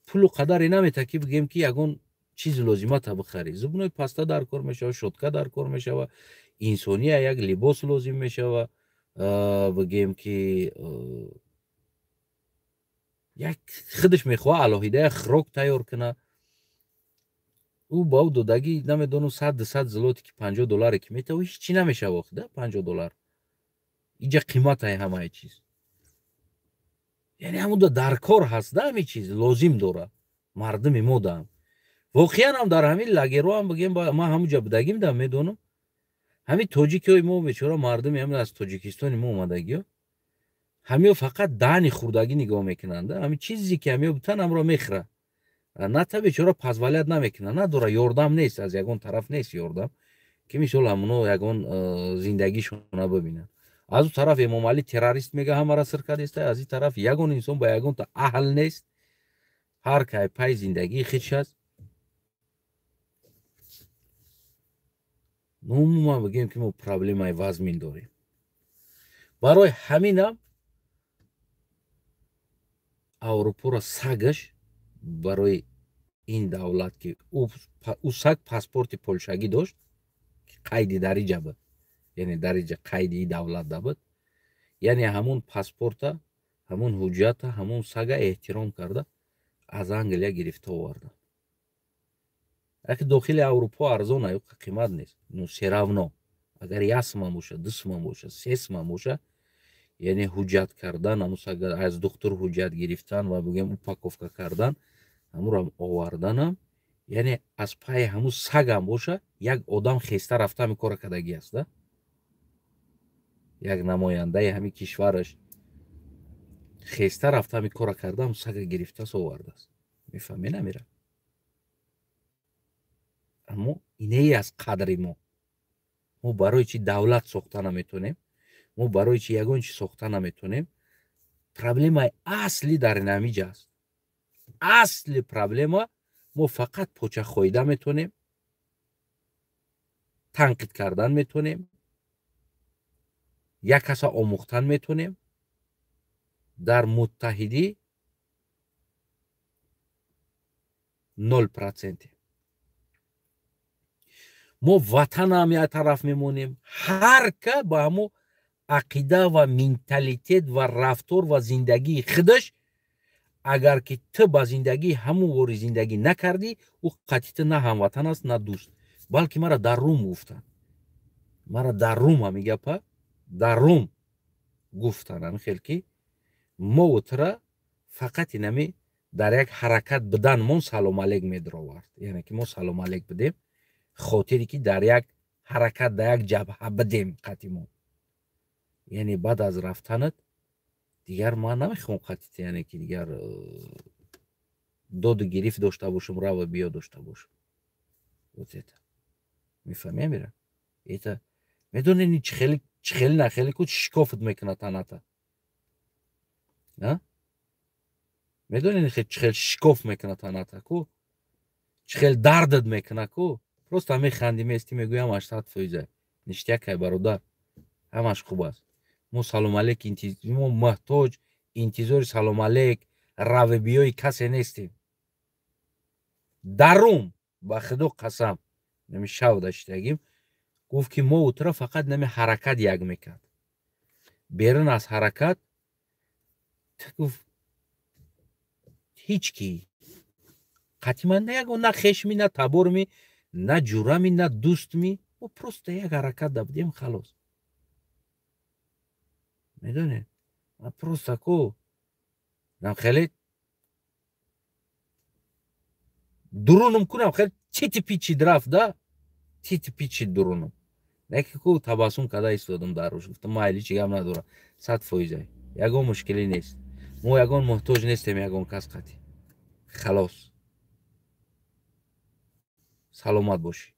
S1: пулу қадаре намета, ки бигем ки ягон чизи лозимата бихарӣ. Зубной паста дар кор мешава, щётка дар кор мешава, инсония як либос лозим мешава, бигем ки як худаш мехоҳа алоҳида як хӯрок тайёр куна. Ӯ ба ӯ додагӣ, намедонам, 100-200 злоти, ки 50 долларе ки метава, ҳеч чӣ намешава охи, да, 50 доллар иҷа қиматае ҳамаи чиз. Яъне ҳамуда дар кор ҳаст, да, ҳамин чиз лозим дора мардуми мо даам. Воқеан ҳам дар ҳамин лагерҳо ҳам, бигем, ман ҳамуҷа будагим да, медонам, ҳамин тоҷикиҳои мо, бечора мардуми ҳамин аз Тоҷикистони мо омадагиё, ҳамиё фақат даҳни хӯрдагӣ нигоҳ мекунанд. Ҳамин чизе ки ҳамиё бутан, ҳамро мехӯра. На та бечора позволять намекунад, надора, ёрдам нест, аз ягон тараф нест ёрдам, ки мисол ҳамуно ягон зиндагишона бибинанд. Аз ӯ тараф Эмомалӣ террорист мега, ҳамара сир кардеста, аз ин тараф ягон инсон ба ягонта аҳл нест, ҳар кай пай зиндагии худш аст. Умуман бигем ки мо проблемаи вазмин дорем. Барои ҳаминам Аврупоро сагаш барои ин давлат, ки ӯ саг паспорти полшагӣ дошт, қайди дариҷа буд, яъне дариҷа қайди и давлатда буд, яъне ҳамун паспорта, ҳамун ҳуҷҷата, ҳамун сага эҳтиром карда, аз Англия гирифта оварданд. Аки дохили Аврупо арзон аю, қимат нест, но всё равно агар 1 суман боша, 2 суман боша, 3 суман боша, яъне ҳуҷҷат кардан ҳамун сага, аз духтур ҳуҷҷат гирифтан ва, бигем, упаковка кардан, ҳамуро оварданам, яъне аз пайи ҳамун сагам боша, як одам хеста рафта ҳамин кора кардагӣ аст, да, як намояндаи ҳамин кишвараш хеста рафта ҳамин кора карда, ҳамун сага гирифтааст, овардааст. Мефаҳмӣ, намира? Аммо инее аз қадри мо. Мо барои чи давлат сохта наметонем? Мо барои чи ягон чи сохта наметонем? Проблемаи аслӣ дар инамиҷа аст. Асли проблема: мо фақат почахоида метонем, танқид кардан метонем, як каса омӯхтан метонем, дар муттаҳидӣ 0%. Мо ватанам як тараф мемонем, ҳар ка ба ҳамо ақида ва менталитет ва рафтор ва зиндагии худаш. Агар ки ту ба зиндагии ҳамун вори зиндагӣ накардӣ, ӯ қатъи ту на ҳамватан аст, на дӯст. Балки мара дар Рум гуфтанд, мара дар Рум ҳами гапа дар Рум гуфтанд, ҳамин хел ки мову тура фақат инами дар як ҳаракат будан мон салом алейк медаровард, яъне ки мо салом алейк будем, хотире ки дар як ҳаракат, дар як ҷабҳа будем қатъи мо. Яъне баъд аз рафтанат дигар ман намехоҳам қатъи, яъне ки дигар доду гирифт дошта бошам, рава биё дошта бошам. Вот это мефаҳми, амира? Это медонед, чӣ хеле, чӣ хеле нахеле ку шикофт мекунад таната, медонед, чӣ хел шикоф мекунад таната ку, чӣ хел дардат мекунад ку. Просто механди, мести, мегӯи, ҳамаш 100% ништякай, бародар, ҳамаш хуб аст. Мо салом алейк, мо муҳтоҷ, интизори салом алейк, рави биёи касе нестем. Дар Рум, ба худо қасам, нами шав даштагим. Гуфт ки мо утра фақат нами ҳаракат як мекард. Берун аз ҳаракат гуфт ҳеҷ ки қатъи ман на ягон на хешми, на таборми, на ҷурами, на дӯстми. Мо просто як ҳаракат да будем, халос. Медонед, ман просто ку нам хеле дурунам кунам, хеле чити пичид рафт да, тити пичид дурунам. Неки ку табассум карда истодам дар рӯш. Гуфтам майли, чӣ гап надора, 100%, ягон мушкилӣ нест, мо ягон муҳтоҷ нестем ягон кас қатӣ. Халос, саломат бошӣ.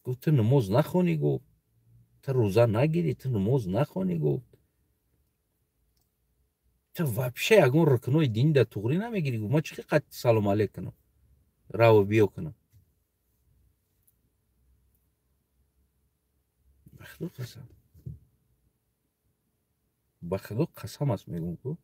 S1: Гуфт ту намоз нахонӣ, гуфт ту рӯза нагирӣ, ту намоз нахонӣ, гуфт ту вообще ягон рукнои дини да туғрӣ намегирӣ. Гуфт ман чӣ қад салом алейк кунам, раву биё кунам. Ба худо қасам, ба худо қасам аст, мегӯм ку.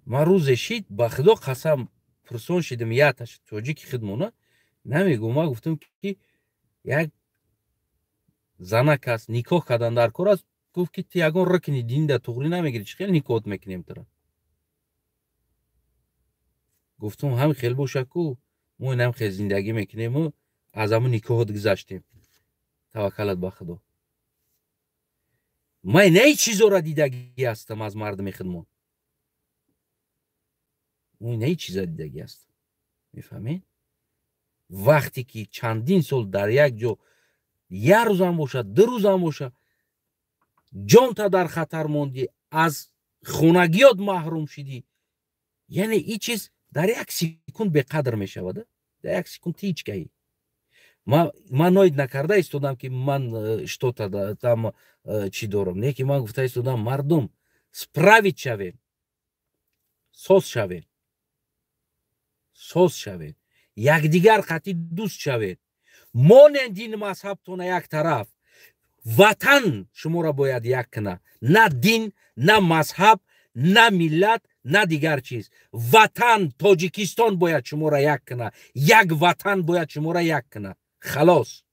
S1: Ман рӯзе шид, ба худо қасам, пурсон шидам яташ тоҷики хидмона намегӯм. Ман гуфтам ки як занак аст, никоҳ кардан дар кор аст. Гуфт ки ту ягон рукни дини да туғрӣ намегирӣ, чӣ хел никоҳот мекунем тура? Гуфтам ҳам хел боша ку, мо инам хел зиндагӣ мекунему аз ҳамун никоҳот гузаштем. Таваккалат ба худо. Ман на чизора дидагӣ ҳастам аз мардуми хидмон. Мо на чиза дидагӣ ҳастам. Мефаҳмед? Вақте ки чандин сол дар як ҷо, як рӯзам бошад, ду рӯзам бошад, ҷонта дар хатар мондӣ, аз хонагиёт маҳрум шидӣ, яъне ин чиз дар як секунд беқадр мешавад. Дар як секунд ҳеҷ каи. Ман ноид накарда истодам ки ман что-то там чӣ дорам, не ки ман гуфта истодам мардум справить шавед, соз шавед, соз шавед, якдигар қатъи дӯст шавед, монен дин мазҳабтона як тараф. Ватан шуморо бояд як кунад, на дин, на мазҳаб, на миллат, на дигар чиз. Ватан Тоҷикистон бояд шуморо як кунад, як ватан бояд шуморо як кунад. Халос.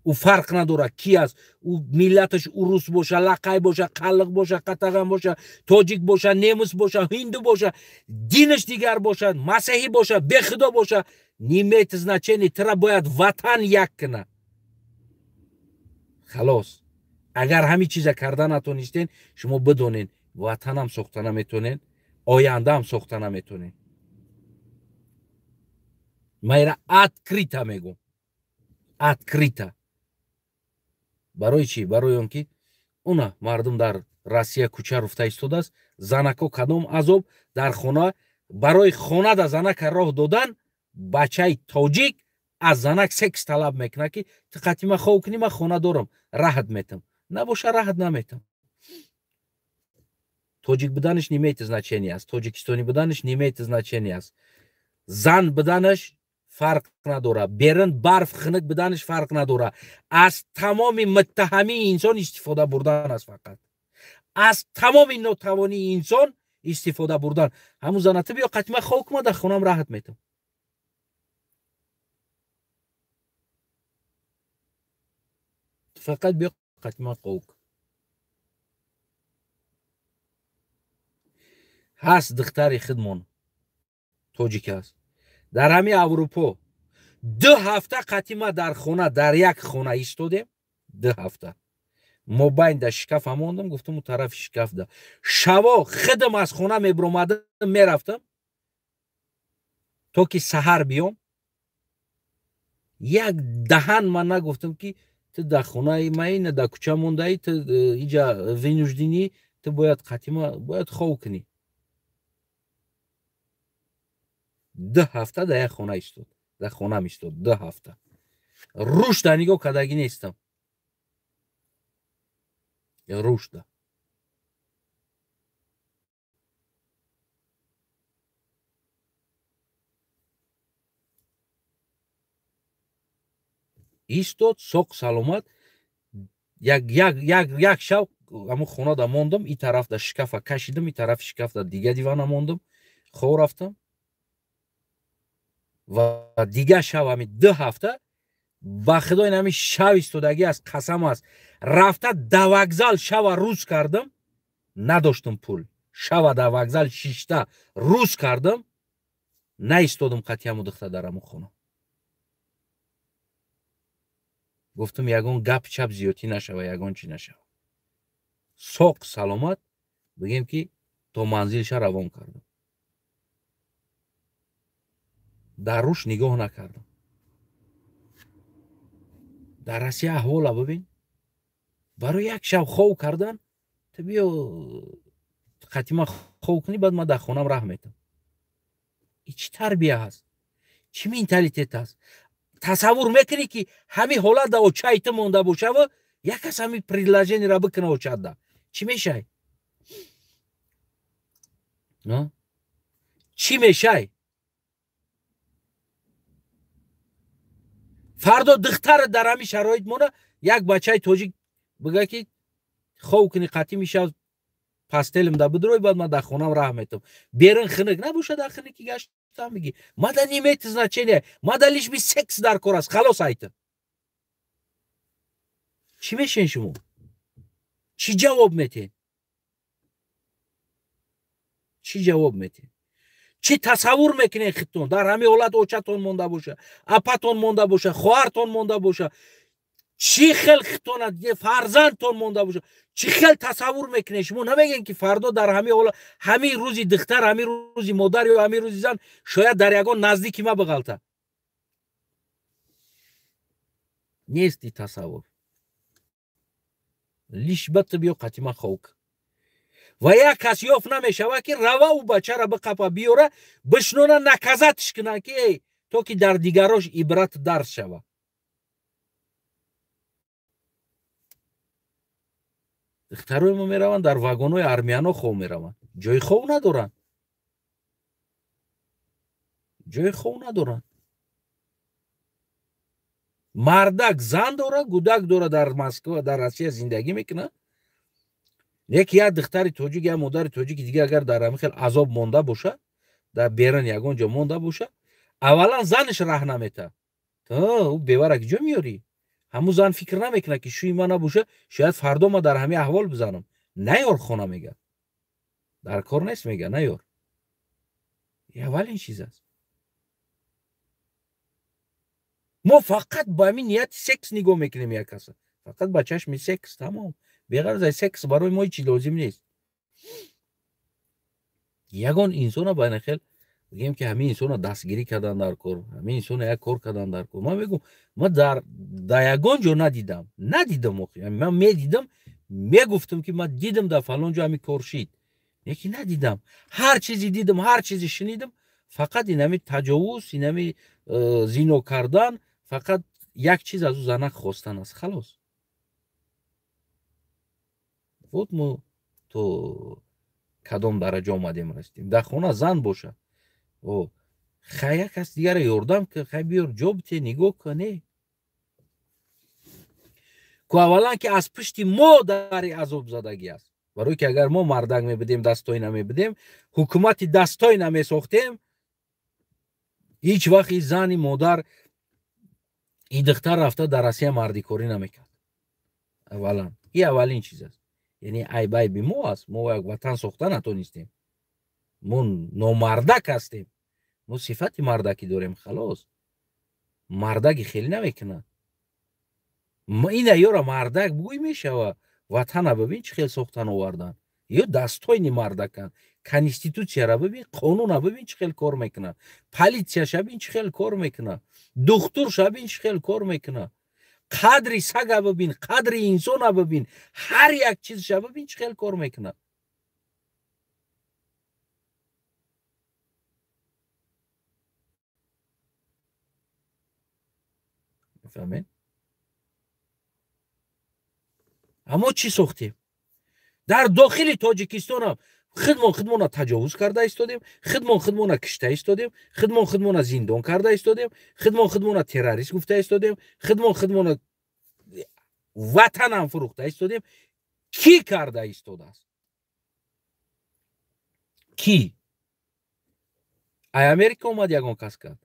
S1: Ӯ фарқ надорад ки аст, ӯ миллаташ урус боша, лақай боша, қаллиқ боша, қатаған боша, тоҷик боша, немус боша, ҳинду боша, динаш дигар боша, масеҳӣ боша, бехудо боша, не имеет значения, тура бояд ватан як кунад. Халос. Агар ҳамин чиза карда натонистен, шумо бидонед, ватанам сохта наметонед, ояндаам сохта наметонед. Ман ира открыто мегӯм, открыто. Барои чӣ? Барои он ки уна мардум дар Россия кӯча руфта истодааст, занако кадом азоб дар хона, барои хона да занака роҳ додан, бачаи тоҷик аз занак секс талаб мекунад ки ту қатъи ман хов кунӣ, ман хона дорам, раҳат метам, набоша раҳат наметам. Тоҷик буданаш не имеет значения аст, тоҷикистонӣ буданаш не имеет значения аст, зан буданаш фарқ надорад, берун барф хунук буданаш фарқ надорад. Аз тамоми муттаҳамии инсон истифода бурдан аст, фақат аз тамоми нотавонии инсон истифода бурдан. Ҳамун зана ту биё қатъи ман хов кун, ман дар хонам раҳат метам. Фақат биё қатъи ман хов кун. Ҳаст духтари хидмон тоҷик аст, дар ҳамин Аврупо 2 ҳафта қатъи ма дар хона, дар як хона истодем, 2 ҳафта. Мобайн да шкафа мондам, гуфтам у тарафи шкаф да. Шаво хидм аз хона мебиромадам, мерафтам то ки саҳар биём. Як даҳан ман нагуфтам ки ту дар хонаи маи, на дар кӯча мондаӣ, ту иҷа вынужденӣ, ту бояд қатъи ма бояд хов кунӣ. 2 ҳафта дар як хона истод, дар хонам истод 2 ҳафта. Рушда нигоҳ кардагӣ нестам, рушда. Истод соқ саломат, як шав ҳамун хонада мондам, и тараф да шкафа кашидам, и тарафи шкафда дига дивана мондам, хов рафтам. Ва дига шав ҳами 2 ҳафта ба худо ин ҳами шав истодагӣ аст, қасам аст. Рафта да вокзал шава рӯз кардам, надоштам пул. Шава да вокзал шишта рӯз кардам, наистодам қатъи духта дар ҳамун хона. Гуфтам ягон гап чап зиёдтӣ нашава, ягон чӣ нашава. Соқ саломат бигем ки то манзилша равон кардам. Дар рӯш нигоҳ накардам. Дар Россия аҳвола бибин. Барои як шаб хов кардан ту биё қатъи ман хов кунӣ, баъд ман дар хонам раҳ метам. И чӣ тарбия ҳаст? Чӣ менталитет ҳаст? Тасаввур мекунӣ ки ҳамин ҳолат да очаи ту монда бошава, як кас ҳамин предложениеро бикуна очада. Чӣ мешай? Чӣ мешай? Фардо духтарат дар ҳамин шароит мона, як бачаи тоҷик бига ки хов кунӣ қатъи мешав, пастелим да бидрой, баъд ман дар хонам раҳ метам. Берин хиник набоша, дар хиники гаштам мегӣ. Мада не имеет значения, мада лишь бы секс дар кор аст, халос айта. Чӣ мешен шумо? Чӣ ҷавоб метен? Чӣ ҷавоб метен? Чӣ тасаввур мекунед худтон? Дар ҳамин ҳолат очатон монда боша, апатон монда боша, хоҳартон монда боша, чӣ хел худтона, фарзандтон монда боша, чӣ хел тасаввур мекунед? Шумо намегӯед ки фардо дар ҳамин ҳолат ҳамин рӯзи духтар, ҳамин рӯзи модар ё ҳамин рӯзи зан шояд дар ягон наздики ма биғалта. Нест и тасаввур. Лишь ба ту биё қатъи ман хов кун. Ва як кас ёфт намешавад ки рава ӯ бачаро биқапа биёра, бишнона наказатиш кунанд ки эй, то ки дар дигарош ибрат дарс шава. Духтарои мо мераванд дар вагонҳои армияно хов мераванд. Ҷои хов надоранд. Ҷои хов надоранд. Мардак зан дора, гудак дора, дар Москва, дар Россия зиндагӣ мекунад. Яке як духтари тоҷик, як модари тоҷики дига агар дар ҳамин хел азоб монда боша, дар берун ягон ҷо монда боша, аввалан занаш раҳ наметавад. Ӯ бевара ки ҷо меёрӣ? Ҳамун зан фикр намекунад ки шӯи ман набоша, шояд фардо ман дар ҳамин аҳвол бизанам. Наёр хона мега. Дар кор нест мега, наёр. Аввалин чиз аст. Мо фақат ба ҳамин нияти секс нигоҳ мекунем як каса. Фақат ба чашми секс, тамом. Беғарз аз секс барои мо ҳеҷ лозим нест. Ягон инсона ба ин хел бигем ки ҳамин инсона дастгирӣ кардан дар кор, ҳамин инсона як кор кардан дар кор. Ман мегӯм, ман дар ягон ҷо надидам. Надидам охи. Ман медидам, мегуфтам ки ман дидам дар фалон ҷо ҳамин кор шид. Лекин надидам. Ҳар чизе дидам, ҳар чизе шунидам, фақат ин ҳамин таҷовуз, ин ҳамин зино кардан, фақат як чиз аз ӯ занак хостан аст, халос. Вот мо то кадом дараҷа омадем расидем. Дар хона зан боша, хай як кас дигара ёрдам ки хай биёр ҷо бите, нигоҳ кане. Ку аввалан ки аз пушти мо дари азобзадагӣ аст. Барои ки агар мо мардак мебудем, дасттой намебудем, ҳукумати дасттой намесохтем, ҳеҷ вақт и зани модар, и духтар рафта дар Россия мардикорӣ намекард. Аввалан и аввалин чиз аст. Яъне айб айби мо аст. Мо як ватан сохта натонистем. Мо номардак ҳастем. Мо сифати мардакӣ дорем, халос. Мардаки хеле намекунад. Ина ёра мардак бугӯй мешава. Ватана бибин чӣ хел сохтан овардан. Ё дастойни мардаканд. Конститутсияра бибин, қонуна бибин чӣ хел кор мекунад. Политсияша бибин чӣ хел кор мекунад. Духтурша бибин чӣ хел кор мекунад. Қадри сага бибин, қадри инсона бибин, ҳар як чизша бибин чӣ хел кор мекунад. Мефаҳмед? Аммо чӣ сохтем? Дар дохили Тоҷикистонам худмон худмона таҷовуз карда истодем, худмон худмона кишта истодем, худмон худмона зиндон карда истодем, худмон худмона террорист гуфта истодем, худмон худмона ватанам фурӯхта истодем. Кӣ карда истодааст? Кӣ? Ай Америка омад ягон кас кард,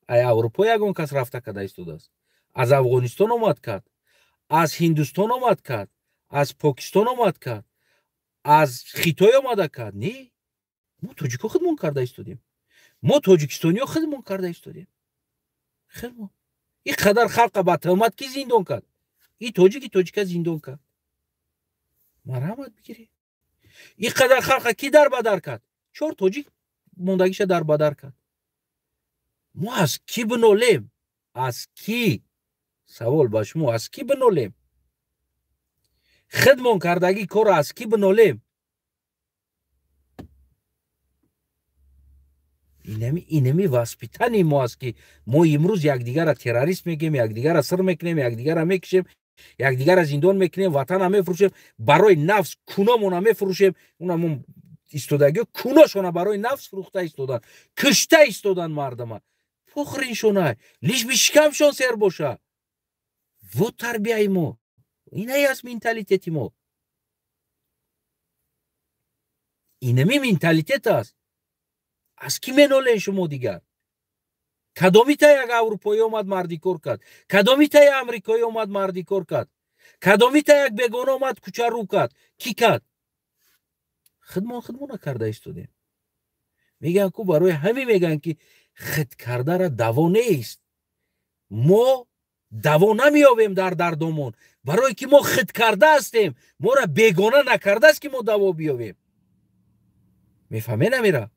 S1: ай Аврупо ягон кас рафта карда истодааст, аз Афғонистон омад кард, аз Ҳиндустон омад кард, аз Покистон омад кард, аз Хитой омада кард. Не, мо тоҷико худмон карда истодем, мо тоҷикистониё худмон карда истодем. Худмон ин қадар халқа ба тӯҳмат ки зиндон кард? И тоҷики тоҷика зиндон кард, марҳамат бигиред. Ин қадар халқа ки дар бадар кард? Чор тоҷик мондагиша дар бадар кард. Мо аз кӣ бинолем? Аз кӣ? Савол ба шумо, аз кӣ бинолем? Хидмон кардагӣ корро аз кӣ бинолем? Инами воспитани мо аст, ки мо имрӯз якдигарро террорист мегӯем, якдигарро сир мекунем, якдигарро мекушем, якдигарро зиндон мекунем, ватана мефурӯшем, барои нафс куномона мефурӯшем. Унамо истодагиё куношона барои нафс фурӯхта истодан, кушта истодан мардама. Похриншона, лиш би шикамшон сер боша. Вот тарбияи мо, инай аст менталитети мо, инами менталитет аст. Аз кӣ менолен шумо дигар? Кадомита як аврупоӣ омад мардикор кард, кадомита як амрикоӣ омад мардикор кард, кадомита як бегона омад кӯчарӯ кард? Кӣ кард? Хидмон хидмона карда истодем. Мегӯянд ку, барои ҳамин мегӯянд, ки хид кардара даво нест. Мо даво намеёбем дар дардомон, барое ки мо хид карда ҳастем, моро бегона накардааст, ки мо даво биёбем. Мефаҳме намера?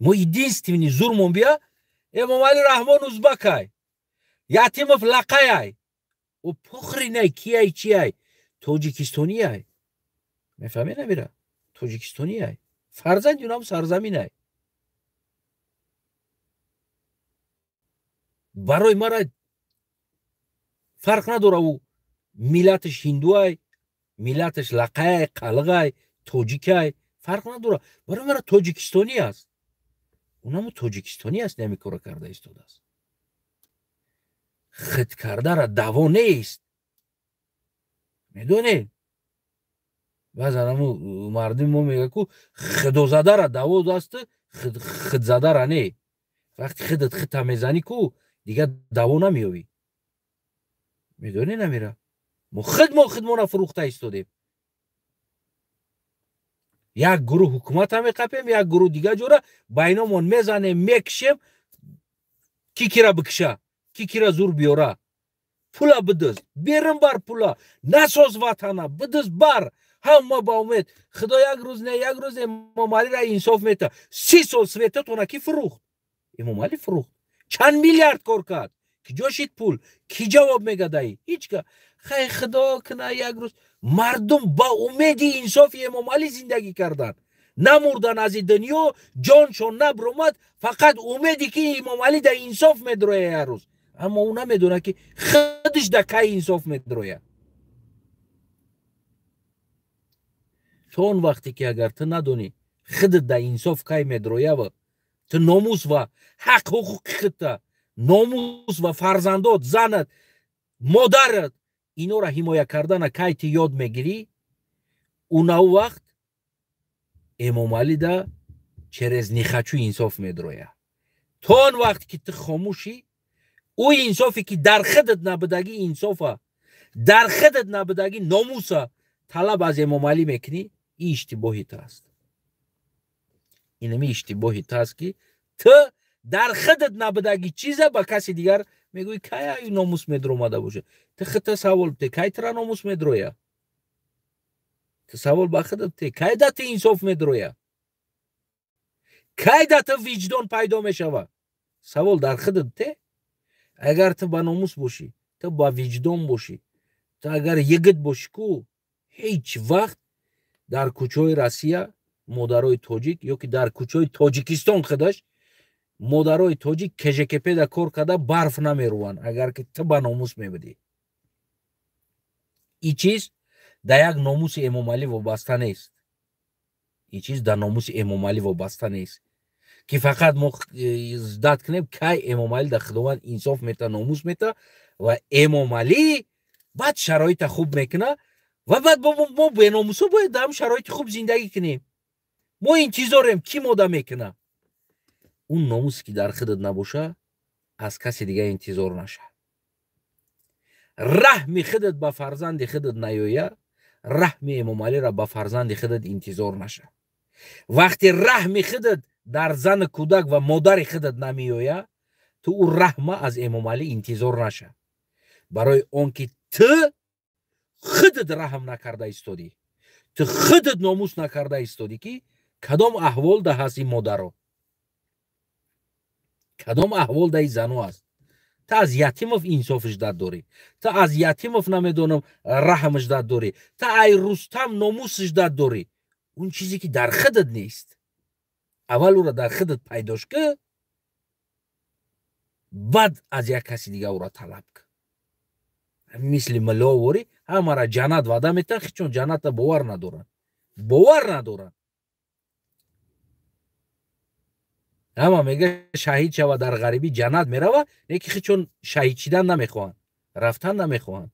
S1: Мо единственный зурмон бия Эмомалӣ Раҳмон узбакай, Ятимов лақаяй, ӯ похринай кияй чияй, тоҷикистонияй. Мефаҳме намера? Тоҷикистонияй, фарзанди унам сарзаминай. Барои мара фарқ надора, ӯ миллаташ ҳиндуай, миллаташ лақаяй, қалғай, тоҷикай, фарқ надора. Барои мара тоҷикистонӣ аст. Унамо тоҷикистонӣ аст, нами кора карда истодааст. Хид кардара даво нест. Медонед, баъзан аму мардуми мо мегӯяд, ку худозадара даво даст, хидзадара не. Вақти хидат хита мезанӣ ку, дигар даво намеёбӣ. Медонед намера? Мо хидмо хидмона фурӯхта истодем. Як гурӯҳ ҳукумата меқапем, як гурӯҳ дигар ҷора байномон мезанем, мекушем. Ки кира бикша, ки кира зур биёра, пула бидиз, берин бар пула, насоз ватана, бидиз бар. Ҳама ба умед худо як рӯз не, як рӯз Эмомалиро инсоф мета. 30 сол светатона ки фурӯхт? Эмомалӣ фурӯхт. Чанд миллиард кор кард? Ки ҷо шид пул? Ки ҷавоб мегадаи? Ҳеҷ ка. Хай худо кина як рӯз мардум ба умеди инсофи Эмомалӣ зиндагӣ карданд, намурдан аз и дунё, ҷоншон набромад, фақат умеде ки Эмомалӣ да инсоф медроя як рӯз. Аммо ӯ намедонад, ки худаш да кай инсоф медроя. То он вақте ки агар ту надонӣ худат да инсоф кай медроява, ту номус ва ҳақ ҳуқуқи худта, номус ва фарзандот, занат, модарат, инора ҳимоя кардана кай ту ёд мегирӣ, унав вақт Эмомалӣ да через нихачу инсоф медроя. То он вақт ки ту хомӯшӣ, ӯ инсофе ки дар худат набудагӣ инсофа, дар худат набудагӣ номуса талаб аз Эмомалӣ мекунӣ, ин иштибоҳи ту аст. Инами иштибоҳи ту аст, ки ту дар худат набудагӣ чиза ба каси дигар мегӯӣ, кай аю номус медромада боша. Ту худта савол бите, кай тура номус медроя? Ту савол ба худат бите, кай да ту инсоф медроя? Кай да ту виҷдон пайдо мешава? Савол дар худат бите. Агар ту ба номус бошӣ, ту ба виҷдон бошӣ, ту агар йигит бошӣ ку, ҳеҷ вақт дар кӯчаҳои Россия модарои тоҷик ё ки дар кӯчаҳои Тоҷикистон худаш модарои тоҷик КЖКП-да кор карда барф намеруванд, агар ки ту ба номус мебудӣ. Ин чиз да як номуси Эмомалӣ вобаста нест. Ин чиз да номуси Эмомалӣ вобаста нест, ки фақат мо ждать кунем, кай Эмомалӣ да Худованд инсоф мета, номус мета ва Эмомалӣ Баъд шароита хуб мекуна ва баъд мо беномусо бояд дар ҳам шароити хуб зиндагӣ кунем. Мо интизорем, кӣ мода мекуна? Он номусе ки дар худат набоша, аз касе дига интизор наша. Раҳми худат ба фарзанди худат наёя, раҳми Эмомалиро ба фарзанди худат интизор наша. Вақте раҳми худат дар зану кӯдак ва модари худат намеоя, ту ӯ раҳма аз Эмомалӣ интизор наша. Барои он ки ту худат раҳм накарда истодӣ, ту худат номус накарда истодӣ, ки кадом аҳвол да ҳаст ин модаро, кадом аҳвол да ин зану аст. Та аз Ятимов инсофиш дад дорӣ, та аз Ятимов намедонам раҳмиш дад дорӣ, та ай Рустам номусиш дад дорӣ. Он чизе ки дар худат нест, аввал ӯро дар худат пайдош ки, баъд аз як каси дига ӯро талаб ки. Мисли милловорӣ ҳамара ҷаннат ваъда метиҳанд, хичон ҷанната бовар надоранд, бовар надоранд. Ҳама мега шаҳид шава дар ғарибӣ ҷаннат мерава, лекин хичон шаҳид шидан намехоҳанд, рафтан намехоҳанд.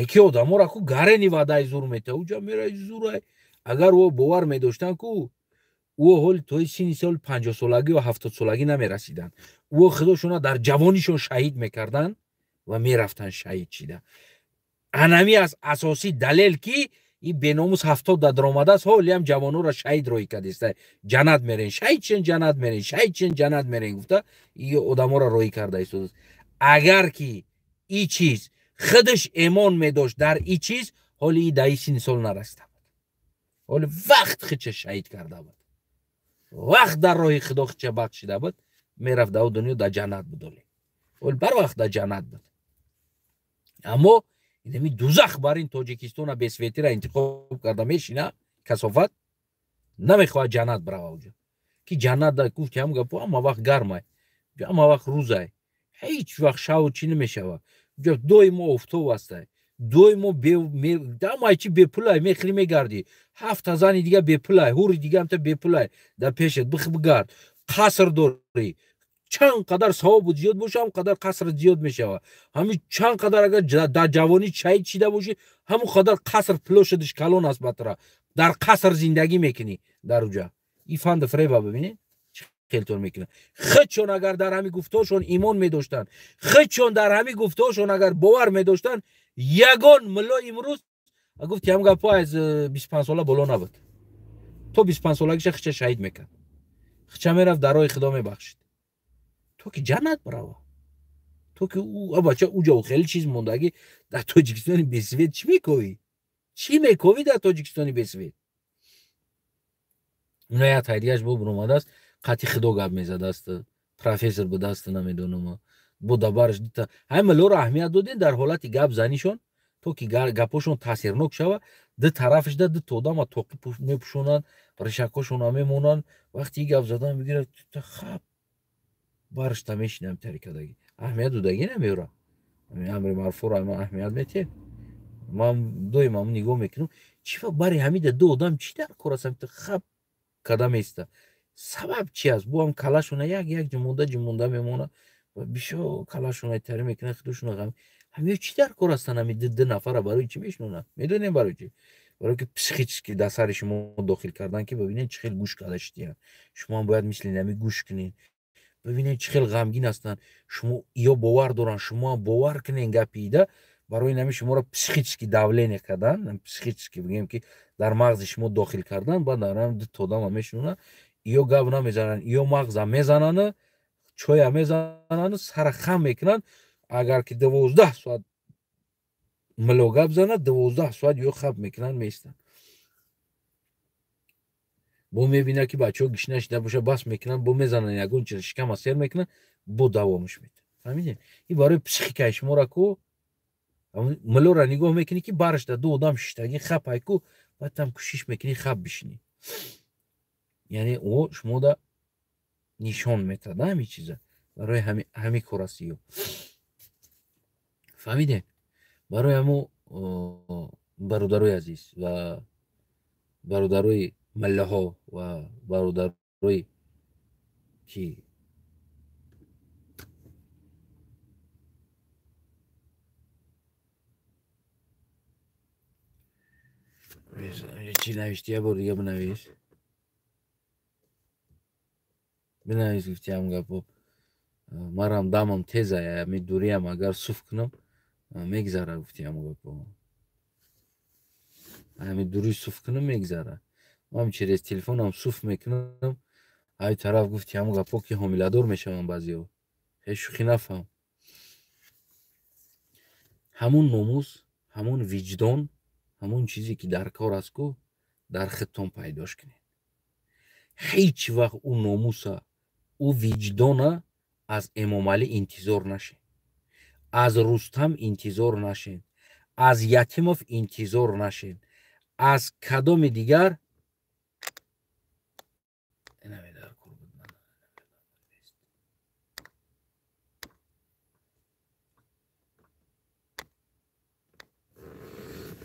S1: Яке одаморо ку гарени ваъдаи зур метиҳад, уҷа мераи зурай. Агар ӯ бовар медоштанд ку, ӯ ҳоли тои синни соли 50-солагӣ ва 70-солагӣ намерасиданд. Ӯ худошона дар ҷавонишон шаҳид мекарданд ва мерафтанд шаҳид шида. Анами аз асосӣ далел ки ин беномус 70 да даромадааст, ҳолиам ҷавононро шаҳид роҳӣ кардааст. Ҷаннат мерен, шаҳид шен, ҷаннат мерен, шаҳид шен, ҷаннат мерен гуфта ин одаморо роҳӣ карда истодааст. Агар ки ин чиз худаш эмон медошт дар ин чиз, ҳоли ин дар ин синни сол нарасида буд. Ҳоли вақт худша шаҳид карда буд, вақт дар роҳи худо худша бахшида буд, мерафт дар дунё дар ҷаннат буд. Ҳоли барвақт дар ҷаннат буд. Аммо инами дузах бар ин Тоҷикистона бесветира интихоб карда мешина, касофат намехоҳад ҷаннат бирава уҷа. Ки ҷаннат да гуфти ҳам гапо ҳама вақт гармай, ҳама вақт рӯзай, ҳеҷ вақт шаву чӣ намешава. Доимо офтоб астай, доимо ҳамаи чи бепулай, мехӯрӣ мегардӣ. 7 зани дига бепулай, ҳури дига ҳамта бепулай дар пешат бих бигард. Қаср дорӣ, чанд қадар савобу зиёд боша, ҳам қадар қаср зиёд мешава. Ҳамин чанд қадар агар дар ҷавонӣ шаҳид шида бошӣ, ҳамон қадар қаср площадиш калон аст батра. Дар қаср зиндагӣ мекунӣ дар уҷа. Ин фанду фреба бибинед хелтон мекунад. Худшон агар дар ҳамин гуфтошон имон медоштанд, худшон дар ҳамин гуфтошон агар бовар медоштанд, ягон мулло имрӯз гуфт ки ҳам гапҳо аз 25 сола боло набуд. То 25 солагиша худша шаҳид мекард, худша мерафт дар роҳи худо мебахшид, то ки ҷаннат барава, то ки ӯ бача уҷа хеле чиз мондагӣ дар Тоҷикистони бесвет чӣ мековӣ? Чӣ мековӣ дар Тоҷикистони бесвет? Уна як тайдигаш бо буромадааст, қатъи худо гап мезадааст, профессор будааст, намедонам, бо дабараш дита. Ҳамин миллоро аҳамият додем дар ҳолати гап занишон, то ки гапошон таъсирнок шава, ду тарафаш да дута одама тоқи мепӯшонанд, ришакошона мемонанд. Вақти и гап задан мегирад, хаб барашта мешинам тарикадаги. Аҳамият додагӣ намеёра. Амри маъруфро ман аҳамият метиҳем. Ман доим ҳам нигоҳ мекунам, чӣ бари ҳамида ду одам чӣ дар кор аст, хаб када меиста. Сабаб чи аст? Бо ҳам калашона як як ҷумонда ҷумонда мемонад ва бисёр калашона тари мекунад, худошона ғам. Ҳамиё чӣ дар кор ҳастанд? Ҳами ду нафара барои чӣ мешинонанд? Медонем барои чӣ? Барои ки психически дар сари шумо дохил кардан, ки бибинед чӣ хел гӯш карда шидиянд. Шумо ҳам бояд мисли нами гӯш кунед. Бибинед чӣ хел ғамгин ҳастанд. Шумо ё бовар доранд, шумо ҳам бовар кунед гапи ида. Барои нами шуморо психически давление кардан, психически бигем ки дар мағзи шумо дохил кардан, баъд дар ҳам дута одама мешинонанд, ё гап намезананд, ё мағза мезананд, чоя мезананд, сара хам мекунанд. Агар ки 12 соат мило гап занад, 12 соат ё хаб мекунанд, меистанд. Бо мебинад ки бачаҳо гишна шида боша, бас мекунанд, бо мезананд ягон чиз, шикама сер мекунанд, бо давомаш метавад. Фаҳмидед? Ин барои психикаи шуморо ку милоро нигоҳ мекунӣ ки бараш да ду одам шиштагӣ хапай ку, баъд там кӯшиш мекунӣ хаб бишинӣ. Яъне ӯ шумода нишон метад ҳамин чиза. Барои ҳамин кор аст ё. Фаҳмидед? Барои ҳамо бародарои азиз ва бародарои миллаҳо ва бародарои ки Чӣ навишти? Я бор дига бинавис. Бинавис, гуфтиам гапо. Марам дамам тезая, ми дуриям агар суф кунам мегзара, гуфтиам гапо. Ами дури суф кунам мегзара. Ман через телефонам суф мекунам. Ай тараф гуфтиам гапо ки ҳомиладор мешавам баъзеҳо. Ҳеҷ шӯхӣ нафаҳм. Ҳамун номус, ҳамун виҷдон, ҳамун чизе ки дар кор аст ку дар худтон пайдош кунед. Ҳеҷ вақт ӯ номуса, ӯ виҷдона аз Эмомалӣ интизор нашед, аз Рустам интизор нашед, аз Ятимов интизор нашед, аз кадоми дигар.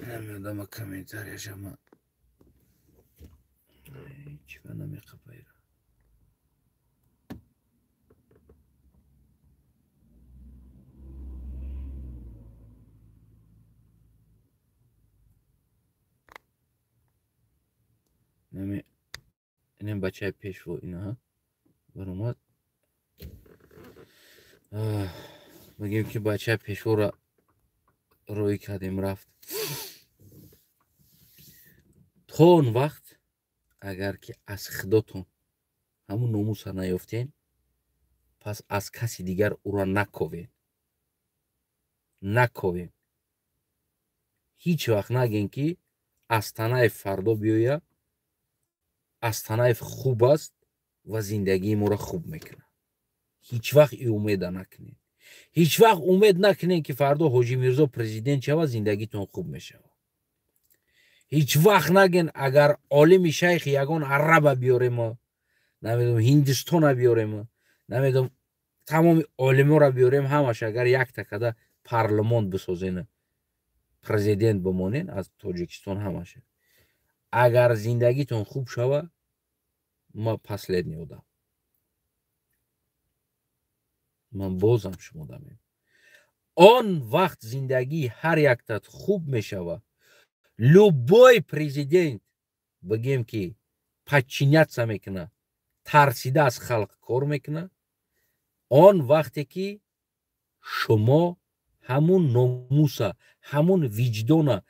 S1: Намедама комментарияшама чиба намеқапайра. Инем бачаи пешво инаҳа баромад. Мегӯем ки бачаи пешвора рӯй кардем, рафт. То он вақт агар ки аз худотон ҳамун номуса наёфтен, пас аз каси дигар ӯро наковен. Наковен. Ҳеҷ вақт наген ки Астанаев фардо биёя, Астанаев хуб аст ва зиндагии моро хуб мекунад. Ҳеҷ вақт и умеда накунед. Ҳеҷ вақт умед накунед ки фардо Ҳоҷи Мирзо президент шавад, зиндагитон хуб мешавад. Ҳеҷ вақт наген агар олими шайхи ягон араба биёрем, намедонам Ҳиндистона биёрем, намедонам тамоми олиморо биёрем, ҳамаш агар якта када парлумон бисозен, президент бимонен аз Тоҷикистон ҳамаш. Агар зиндагитон хуб шава, ма последний одам. Ман бозам шумо дамем. Он вақт зиндагии ҳар яктат хуб мешава. Любой президент бигем ки подчиняться мекуна, тарсида аз халқ кор мекуна, он вақте ки шумо ҳамун номуса, ҳамун виҷдона,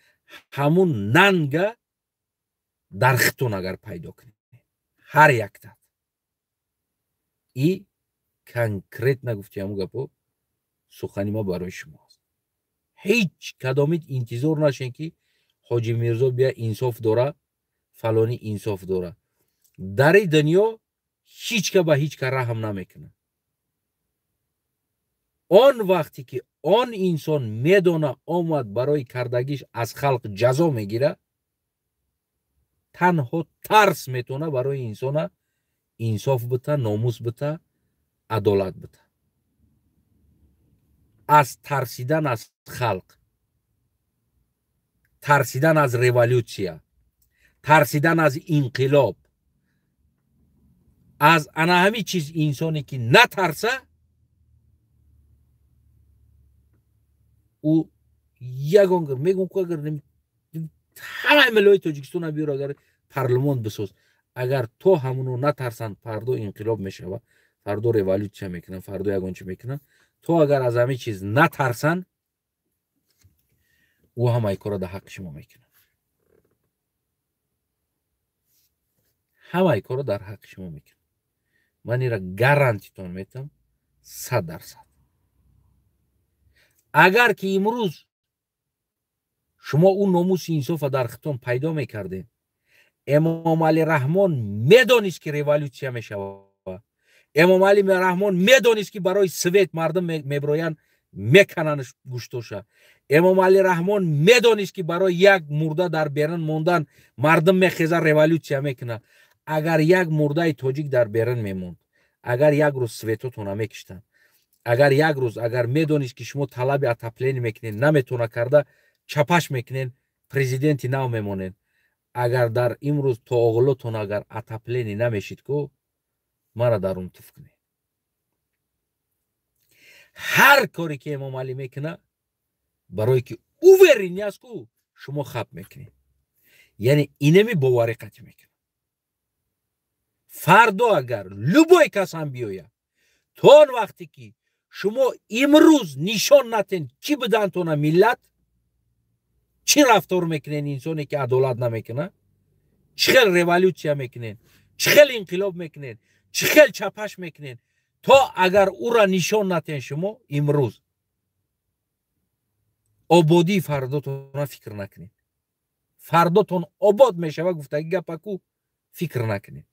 S1: ҳамун нанга дар худтон агар пайдо кунед, ҳар яктат. И конкретно гуфти ҳамун гапо сухани ма барои шумо аст. Ҳеҷ кадомит интизор нашен ки Ҳоҷи Мирзо бия инсоф дора, фалонӣ инсоф дора. Дар ин дунё ҳеҷ ка ба ҳеҷ ка раҳм намекунад. Он вақте ки он инсон медона омад барои кардагиш аз халқ ҷазо мегира, танҳо тарс метавона барои инсона инсоф бита, номус бита, адолат бита. Аз тарсидан аз халқ, тарсидан аз революсия, тарсидан аз инқилоб, аз ана ҳамин чиз инсоне ки натарса, ӯ ягон мегӯм ку агар ҳамаи миллои Тоҷикистона биёр, агар парлумон бисоз, агар то ҳамуно натарсанд, фардо инқилоб мешавад, фардо революсия мекунанд, фардо ягон чи мекунанд. То агар аз ҳамин чиз натарсанд, ӯ ҳамаи корро дар ҳаққи шумо мекунад. Ҳамаи корро дар ҳаққи шумо мекунад. Ман инро гарантитон метам 100%. Агар ки имрӯз шумо ӯ номуси инсофа дар худтон пайдо мекардед, Эмомалӣ Раҳмон медонист ки революсия мешавад. Эмомалӣ Раҳмон медонист ки барои свет мардум меброянд, мекананд гӯштоша. Эмомалӣ Раҳмон медонист ки барои як мурда дар берун мондан мардум мехеза, революсия мекунад. Агар як мурдаи тоҷик дар берун мемонд, агар як рӯз светотона мекиштанд, агар як рӯз агар медонист ки шумо талаби отопление мекунед, наметона карда чапаш мекунед, президенти нав мемонед. Агар дар имрӯз то оғлотон агар отопление намешид ку, мара дарун туф кунед. Ҳар коре ки Эмомалӣ мекунад, барое ки уверен аст ку, шумо хап мекунед. Яъне инами боварӣ қатъ мекунад. Фардо агар любой кас ҳам биёяд, то он вақте ки шумо имрӯз нишон натен кӣ будантона миллат, чӣ рафтор мекунен инсоне ки адолат намекунад, чӣ хел революсия мекунен, чӣ хел инқилоб мекунен, чӣ хел чапаш мекунен, то агар ӯра нишон натен шумо имрӯз ободии фардотона фикр накунед. Фардотон обод мешава гуфтаги гапаку фикр накунед.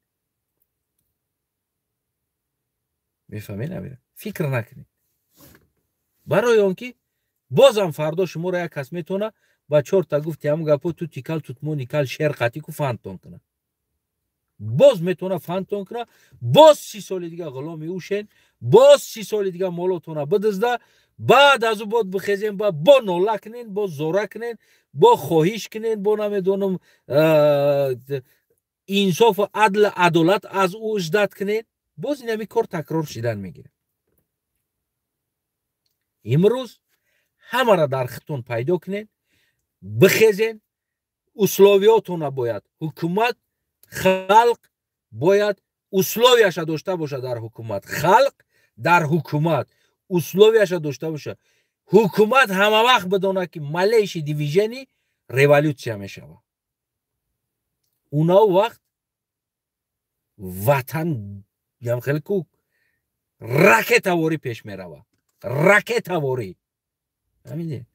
S1: Мефаҳмед намира? Фикр накунед. Барои он ки бозам фардо шуморо як кас метавона ба чорта гуфти ҳамн гапо ту тикал тутмо никал шер қатӣ ку фантон кунад. Боз метавона фантон кунад, боз 30 соли дига ғуломи ӯ шен, боз 30 соли дига молотона бидизда, баъд аз ӯ бод бихезен, ба бо нола кунен, бо зора кунен, бо хоҳиш кунен, бо намедонам инсофу адл адолат аз ӯ ждат кунен, боз инами кор такрор шидан мегирад. Имрӯз ҳамаро дар худтон пайдо кунен, бихезен, условиётона бояд ҳукумат, халқ бояд условияша дошта бошад дар ҳукумат, халқ дар ҳукумат условияша дошта бошад. Ҳукумат ҳама вақт бидонад ки малейший движение революсия мешавад. Унав вақт ватан ям хеле ку ракетаворӣ пеш меравад, ракетаворӣ. Ҳамине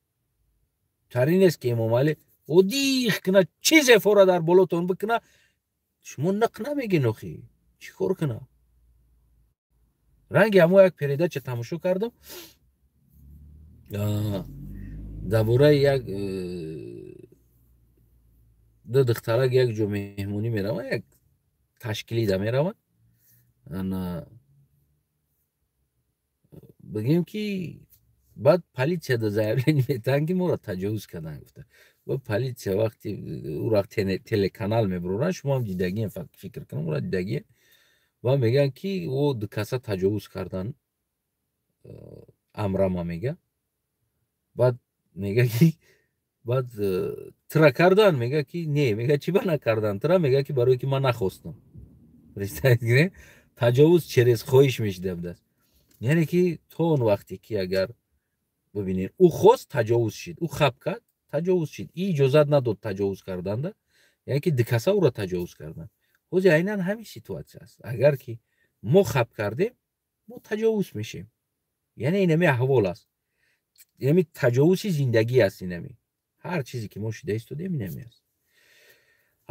S1: тари нест ки Эмомалӣ одих кунад, чизе фора дар болотон бикунад, шумо нақ намегин. Охи чӣ кор кунад? Ранги ҳамо як передача тамошо кардам дар бораи як ду духтарак як ҷо меҳмонӣ мераванд, як ташкилида мераванд. Бигем ки баъд полисияда заявление метаҳанд ки моро таҷовуз карданд, гуфта. Ва полисия вақти ӯра телеканал мебуроранд, шумо ҳам дидагием, фикр кунам ӯра дидагием, ва мегӯянд ки ӯ ду каса таҷовуз кардан амрама мега. Баъд мега ки баъд тира кардан, мега ки не, мега чӣ ба накардан тира, мега ки барое ки ман нахостам. Представить кунед, таҷовуз через хоҳиш мешида будааст. Яъне ки то он вақте ки агар бибинед, ӯ хост таҷовуз шид, ӯ хаб кард таҷовуз шид, и иҷозат надод таҷовуз карданда, яъне ки ду каса ӯро таҷовуз карданд. Ҳозир айнан ҳамин ситуатсия аст. Агар ки мо хаб кардем, мо таҷовуз мешем. Яъне инами аҳвол аст, инами таҷовузи зиндагӣ аст, инами ҳар чизе ки мо шида истодем инами аст.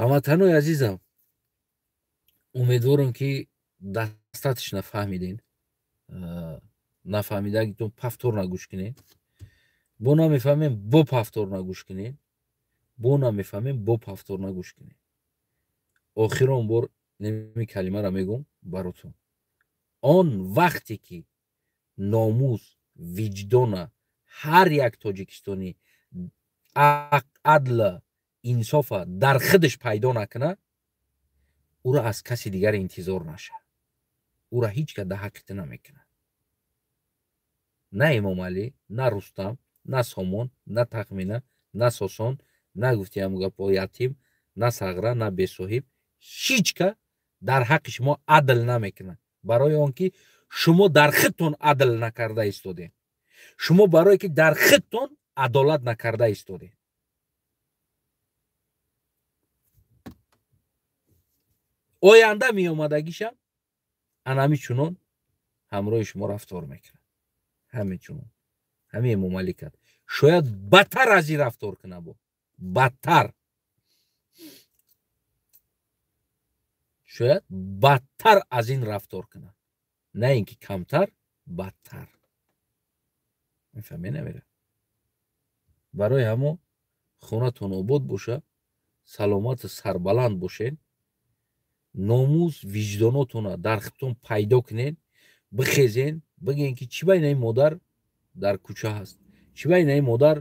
S1: Ҳамватанои азизам, умедворам ки достаточно фаҳмидем. Нафаҳмидагитон повторно гӯш кунед, бо намефаҳмем бо повторно гӯш кунед, бо намефаҳмем бо повторно гӯш кунед. Охирон бор неми калимаро мегӯм баротон. Он вақте ки номус, виҷдона ҳар як тоҷикистонӣ адла, инсофа дар худаш пайдо накунад, ӯро аз каси дигар интизор нашад. Ӯро ҳеҷ кас дар ҳаққи ту намекунад. На Эмомалӣ, на Рустам, на Сомон, на Тахмина, на Сосон, на гуфти ҳамн гапо ятим, на сағра, на бесоҳиб, ҳеҷ кас дар ҳаққи шумо адл намекунад. Барои он ки шумо дар худтон адл накарда истодед. Шумо барое ки дар худтон адолат накарда истодед. Оянда меомадагишам анами чунон ҳамроҳи шумо рафтор мекунад. Ҳамин чунон. Ҳамин Эмомалӣ кард. Шояд бадтар аз ин рафтор кунад, бо бадтар. Шояд бадтар аз ин рафтор кунад. На ин ки камтар, бадтар. Мефаҳмед намера? Барои ҳамо хонатон обод боша, саломату сарбаланд бошед, номус, виҷдонотона дар худтон пайдо кунед, бихезен, бигӯен ки чӣ ба инаи модар дар кӯча ҳаст, чӣ ба инаи модар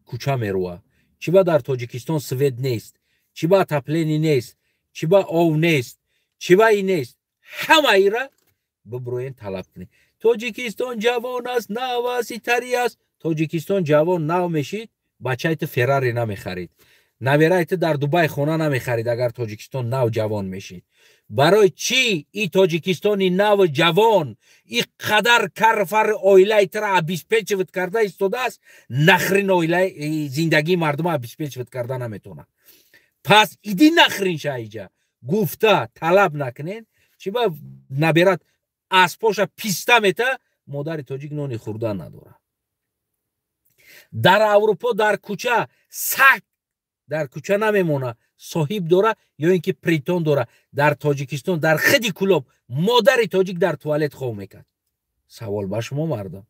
S1: кӯча мерӯа, чӣ ба дар Тоҷикистон свет нест, чӣ ба отопление нест, чӣ ба ов нест, чӣ ба ин нест. Ҳамаира биброен талаб кунед. Тоҷикистон ҷавон аст, нав аст, итари аст. Тоҷикистон ҷавон нав мешид, бачаи ту Феррари намехарид. Набераи ту дар Дубай хона намехарид, агар Тоҷикистон нав ҷавон мешид. Барои чӣ и Тоҷикистони нав ҷавон и қадар карфар оилаи тура обеспечивать карда истодааст, нахрен оилаи зиндагии мардума обеспечивать карда наметавонад? Пас иди нахрен ша, иҷа гуфта талаб накунен. Чӣ ба наберат аспоша писта мета, модари тоҷик нони хӯрдан надорад. Дар Аврупо дар кӯча саг дар кӯча намемона, соҳиб дора ё ин ки притон дора. Дар Тоҷикистон, дар хиди Кӯлоб, модари тоҷик дар туалет хов мекард. Савол ба шумо, мардум.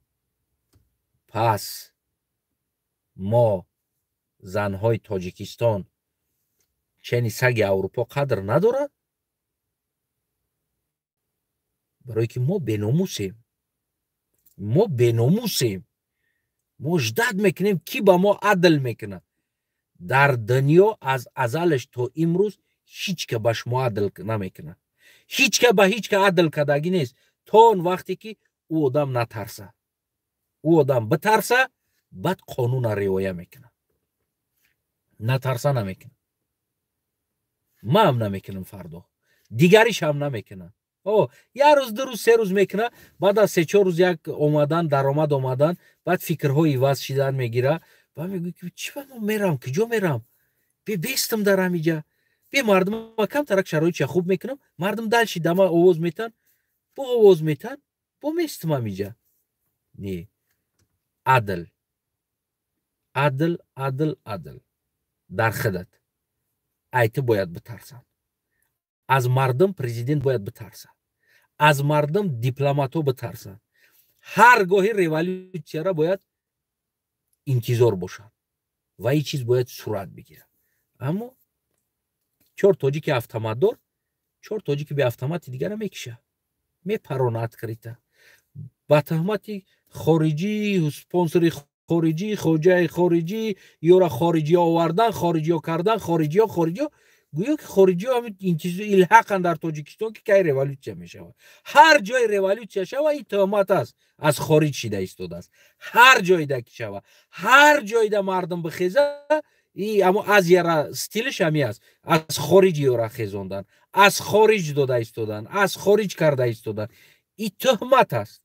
S1: Пас мо, занҳои Тоҷикистон, чени саги Аврупо қадр надорад, барое ки мо беномусем. Мо беномусем. Мо ждать мекунем, ки ба мо адл мекунад. Дар дунё аз азалаш то имрӯз ҳеҷ ка ба шумо адл намекунад, ҳеҷ ка ба ҳеҷ ка адл кардагӣ нест, то он вақте ки ӯ одам натарса. Ӯ одам битарса, баъд қонуна риоя мекунад. Натарса, намекунад. Маам намекунам, фардо дигаришам намекунад. О, як рӯз, 2 рӯз, 3 рӯз мекуна, баъд аз 3-4 рӯз як омадан, даромад омадан, баъд фикрҳо иваз шидан мегира ва мегӯ, ки чӣ ба мерам, куҷо мерам, бестам дар ҳамиҷа, бе мардума камтарак шароитша хуб мекунам, мардум дальше дама овоз метан, бо овоз метан, бо местам ҳамиҷа. Не, адл, адл, адл, адл дар хидат айти бояд битарсанд. Аз мардум президент бояд битарсад, аз мардум дипломатҳо битарсанд. Ҳар гоҳи революсияра бояд интизор бошанд ва ин чиз бояд сурат бигирад. Аммо чор тоҷики автоматдор чор тоҷики беавтомати дигара мекиша, мепарона открыто, ба таҳмати хориҷӣ, спонсори хориҷӣ, хоҷаи хориҷӣ, ёра хориҷиё овардан, хориҷиё кардан, хориҷиё, хориҷиё. Гӯё ки хориҷиё ҳамин илҳақанд дар Тоҷикистон, ки кай революсия мешавад. Ҳар ҷое революсия шава, ин тӯҳмат аст, аз хориҷ шида истодааст. Ҳар ҷойда ки шава, ҳар ҷойда мардум бихеза, и амо азияра стилиш ҳами аст: аз хориҷ ёра хезондан, аз хориҷ дода истодан, аз хориҷ карда истодан. И тӯҳмат аст,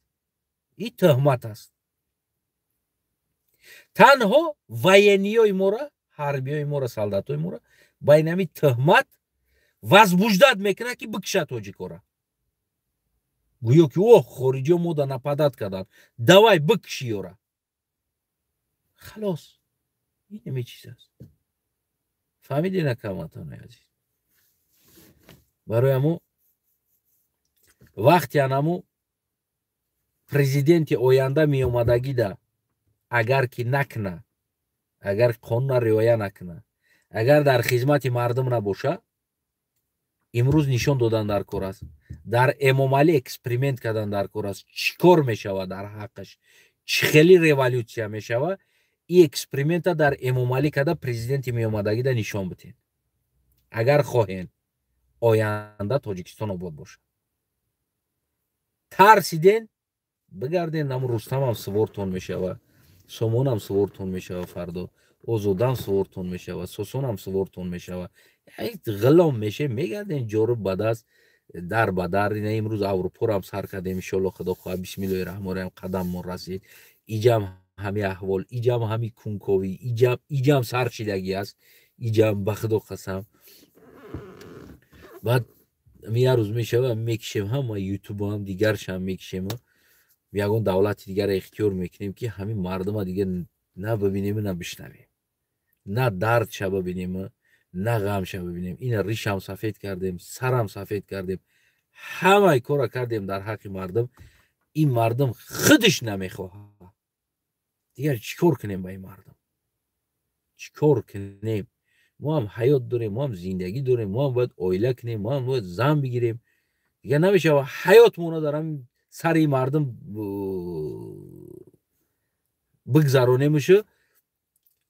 S1: и тӯҳмат аст. Танҳо военный ёи мора, ҳарбиёи мора, солдатои мора ба инами тӯҳмат возбуждать мекунад, ки бикша тоҷикора. Гӯё ки о хориҷиё мода нападать карданд, давай бикши ёра. Халос, инаме чиз аст. Фаҳмиди накаматони азиз? Барои ҳамо вақте анаму президенти оянда меомадагида, агар ки накуна, агар қонуна риоя накуна, агар дар хизмати мардум набоша, имрӯз нишон додан дар кор аст. Дар Эмомалӣ эксперимент кардан дар кор аст, чӣ кор мешавад дар ҳаққаш, чӣ хели революсия мешава. И эксперимента дар Эмомалӣ карда, президенти меомадагида нишон битен, агар хоҳен оянда Тоҷикистон обод бошад. Тарсиден, бигарден, наму Рустамам сувортон мешава, Сомонам сувортон мешава, фардо Озодам сувортон мешава, Сосонам сувортон мешава. Ғилом меше, мегарден ҷоруб ба даст, дар ба дар. Ина имрӯз Аврупорам сар кардем, иншолло, худо хоҳад, бисмиллоҳи раҳмони раҳим, қадаммон расид. Иҷам ҳами аҳвол, иҷам ҳами кунковӣ, иҷам сар шидагӣ аст, иҷам, ба худо қасам. Баъд як рӯз мешава, мекишем ҳама ютубам, дигаршам мекишем, ягон давлати дигарро ихтиёр мекунем, ки ҳамин мардума дигар на бибинему, на бишнавем, на дардша бибинему, на ғамша бибинем. Ина ришам сафед кардем, сарам сафед кардем, ҳамаи корро кардем дар ҳаққи мардум. Ин мардум худаш намехоҳад. Дигар чӣ кор кунем ба ин мардум? Чӣ кор кунем? Мо ҳам ҳаёт дорем, мо ҳам зиндагӣ дорем, мо ҳам бояд оила кунем, мо ҳам бояд зан бигирем. Дигар намешава ҳаётмонро дар ҳамин сари мардум бигзаронемушу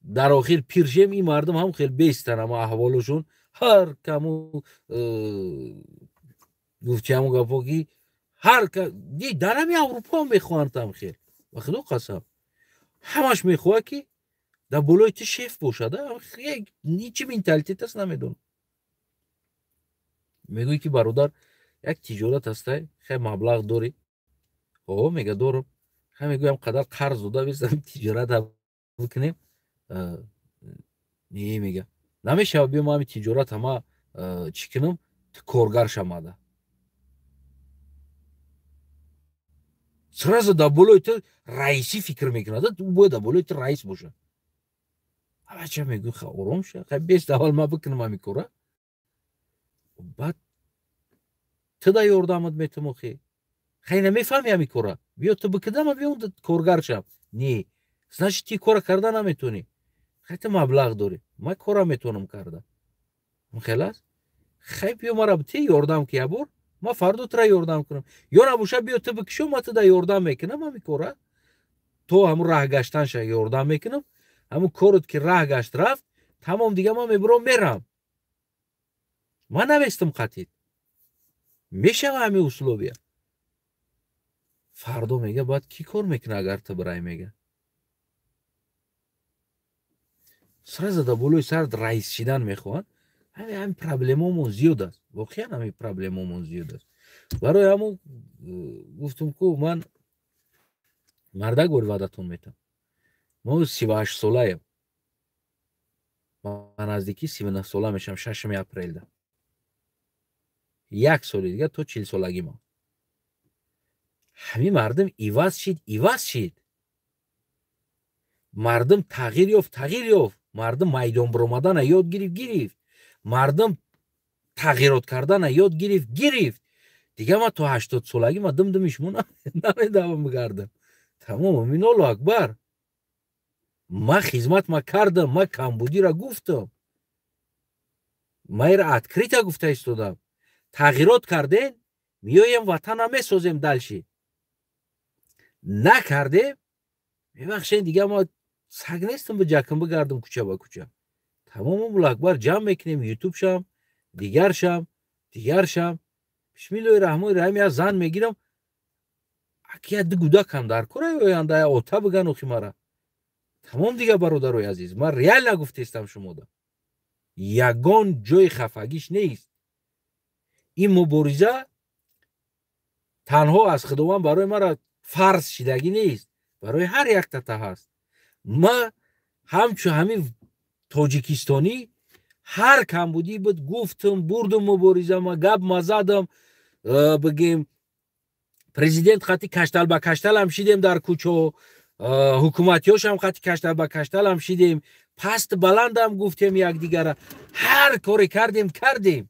S1: дар охир пир шем, ин мардум ҳам хел бестан, ама аҳволошон ҳар каму гуфти ҳамун гапо, ки ҳар дар ҳами Аврупо мехоҳанд там хел. Ба худо қасам, ҳамаш мехоҳад, ки Дар болои ту шеф бошад, чӣ менталитет аст, намедонам. Мегӯӣ ки бародар, як тиҷорат ҳастай, хеле маблағ дорӣ. О, мега дорам. Хай мегӯям, қадар қарз дода бистам, тиҷорат бикунем. Не, мега. Намешава, биё ма ҳами тиҷорат ҳама чӣ кунам, ту коргар шамада. Сразу дар болои ту раисӣ фикр мекунад, ӯ бояд дар болои ту раис бошад. Бача мегӯ, ха ором ша, хай бест аввал ма бикунам ҳами кора. Баъд ту да ёрдамат метам охи. Хай намефаҳми ҳами кора. Биё ту бикидама, биё коргар шав. Не. Значит, ти кора карда наметонӣ. Хай ту маблағ дорӣ. Ман кора метонам карда. Хел аст? Хай биё мара ти ёрдам ки як бор, ман фардо тура ёрдам кунам. Ё набоша биё ту бикишо, ман туда ёрдам мекунам ҳами кора. То ҳамун раҳ гаштанша ёрдам мекунам. Ҳамун корот ки раҳ гашт рафт, тамом дига ман мебурам мерам. Ман навестам қатид. Мешава ҳами условия. Фардо мега, баъд кӣ кор мекуна агар ту бирай, мега. Сразу дар болои сар раис шидан мехоҳанд. Ҳамин проблемамон зиёд аст. Воқеан ҳамин проблемамон зиёд аст. Барои ҳамун гуфтум ку ман мардак бори ваъдатон метам. Мо 38 солаем. Ба наздикӣ 39 сола мешавам 6 апрелда. Як соли дига то 40 солагима. Ҳамин мардум иваз шид, иваз шид. Мардум тағйир ёфт, тағйир ёфт. Мардум майдон баромадана ёд гирифт, гирифт. Мардум тағйирот кардана ёд гирифт, гирифт. Дига ман то 80 солагӣ ман дум-думи шумо намедавам бигардам. Тамом, амин Аллоҳу акбар. Ман хизмат ма кардам, ман камбудиро гуфтам. Ман инро открыто гуфта истодам. Тағйирот кардем, меоем ватана месозем дальше. Накардем, мебахшед, дига ма саг нестам биҷакам бигардам кӯча ба кӯча. Тамом, Аллоҳу акбар, ҷамъ мекунем ютуб шам, дигар шам, дигар шам. Бисмиллоҳи раҳмони раҳим, як зан мегирам, аки як ду гудакам дар кора оянда, як ота биган охи мара. Тамом дига, бародарои азиз, ман реально гуфтестам шумода. Ягон ҷои хафагиш нест. Ин мубориза танҳо аз Худованд барои мара фарз шидагӣ нест, барои ҳар як тата ҳаст. Ма ҳамчун ҳамин тоҷикистонӣ ҳар камбудӣ буд гуфтам, бурдум мубориза, ма гап мазадам, бигем президент қати каштал ба кашталам шидем дар кӯчо, ҳукуматиёшам қати каштал ба кашталам шидем, паст баландам гуфтем якдигара, ҳар коре кардем, кардем.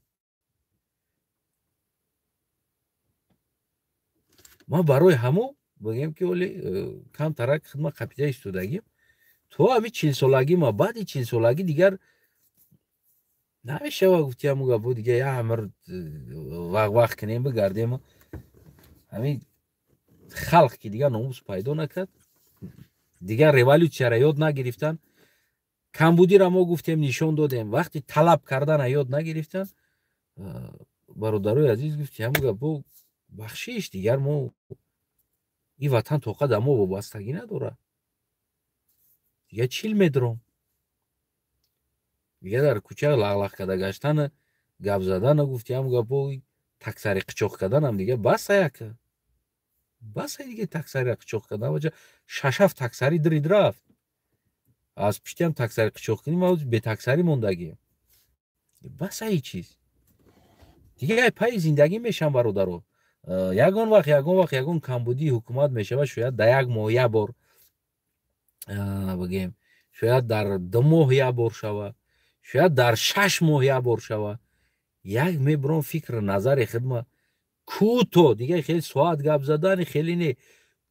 S1: Ма барои ҳамо бигем ки оли камтарак хидмат қапида истодагим. То ҳами 40 солагӣ ма, баъди 40 солагӣ дигар намешава гуфти ҳаму гапо, дига як амр вақ-вақ кунем бигардем. Ҳамин халқ ки дигар номус пайдо накард, дигар революсияро ёд нагирифтан, камбудиро мо гуфтем, нишон додем, вақти талаб кардана ёд нагирифтан, бародарои азиз, гуфти ҳаму гапо, бахшиш, дигар мо ин ватан тоқа дар мо вобастагӣ надорад. Дигар 40 медром. Дигар дар кӯча лағлақ карда гаштана, гап задана, гуфти ҳаму гапо, таксари қичоқ карданам дига бас аяка. Бас дига таксари қичоқ кардан, ваҷа шаш-ҳафт таксари дирид рафт. Аз пиштиам таксари қичоқ кунем, ма бетаксарӣ мондагием. Бас ай чиз. Дига пайи зиндагӣ мешам, бародаро. Ягон вақт, ягон вақт ягон камбудии ҳукумат мешавад, шояд дар як моҳ як бор, бигем, шояд дар 2 моҳ як бор шавад, шояд дар 6 моҳ як бор шавад. Як мебурам фикру назари хидма кӯто, дига хеле соат гап задани хеле не,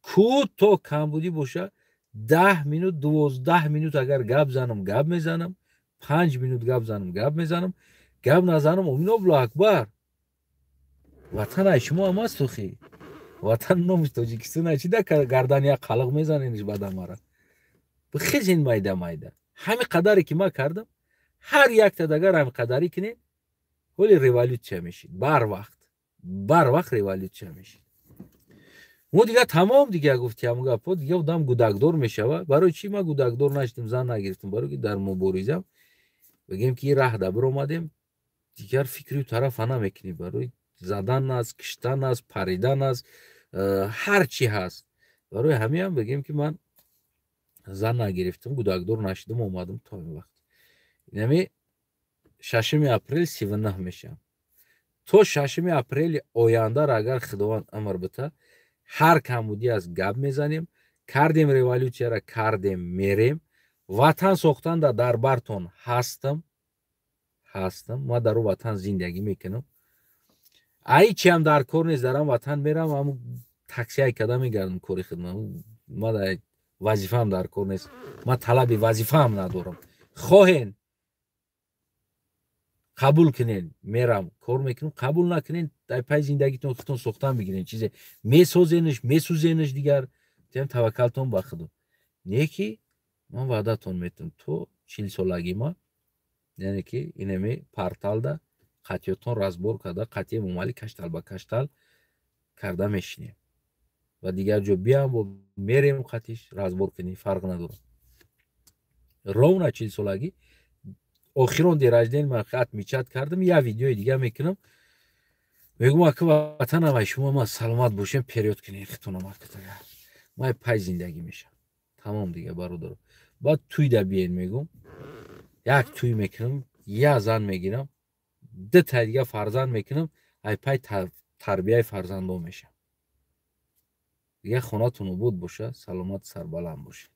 S1: кӯто камбудӣ боша, 10 минут, 12 минут агар гап занам, гап мезанам, 5 минут гап занам, гап мезанам, гап назанам, омин Аллоҳу акбар. Ватан ай шумо ҳам аст охи. Ватан номиш Тоҷикистон ай, чи да гардани як қалиқ мезанениш бада мара. Бихезен майда майда. Ҳами қадаре ки ман кардам, ҳар якта дагар ҳами қадарӣ кунед, ҳоли революсия мешид. Бар вақт. Бар вақт революсия мешид. Мо дигар тамом, дигар гуфти ҳамн гапҳо, дигар одам гудакдор мешавад. Барои чӣ ман гудакдор нашудам, зан нагирифтам? Барои ки дар муборизам, бигем ки раҳ да биромадем, дигар фикри тарафа намекунӣ. Барои задан аст, киштан аст, паридан аст, ҳар чӣ ҳаст. Барои ҳамиам бигем ки ман зан нагирифтам, гудакдор нашудам, омадам то ин вақт. Инами 6-уми апрел 39 мешавам. То 6-уми апрели ояндаро, агар Худованд амр бита, ҳар камбудӣ аз гап мезанем. Кардем революсияра, кардем, мерем. Ватан сохтанда дар бартон ҳастам, ҳастам. Ман дар ӯ ватан зиндагӣ мекунам, ҳичиам дар кор нест. Дар ам ватан мерам, ҳаму таксияй када мегардам, кори хидмат. Ма вазифаам дар кор нест, ман талаби вазифаам надорам. Хоҳен, қабул кунен, мерам, кор мекунам. Қабул накунен, дар пай зиндагитон худтон сохтан бигирен. Чизе месозенш, месӯзенш, дигар тем таваккалтон ба Худо. Не ки ман ваъдатон метам, то 40-солагӣ ма, яъне ки инами порталда қатъиётон разбор карда, қатъи Эмомалӣ каштал ба каштал карда мешинем ва дигар ҷо биям, бо мерем, қатиш разбор кунем, фарқ надорад. Ровно 40-солагӣ, охирон день рождения ман отмечать кардам, як видеои дига мекунам, мегӯм: «Ака, ватанам, ай шумо ма саломат бошем, период кунем хитономакатага, май пай зиндагӣ мешавам, тамом». Дига, бародаро, баъд туйда биен, мегӯм, як туй мекунам, як зан мегирам, дута дига фарзанд мекунам, ай пай тарбияи фарзандон мешавам. Дига хонатон обод боша, саломат, сарбаланд бошед.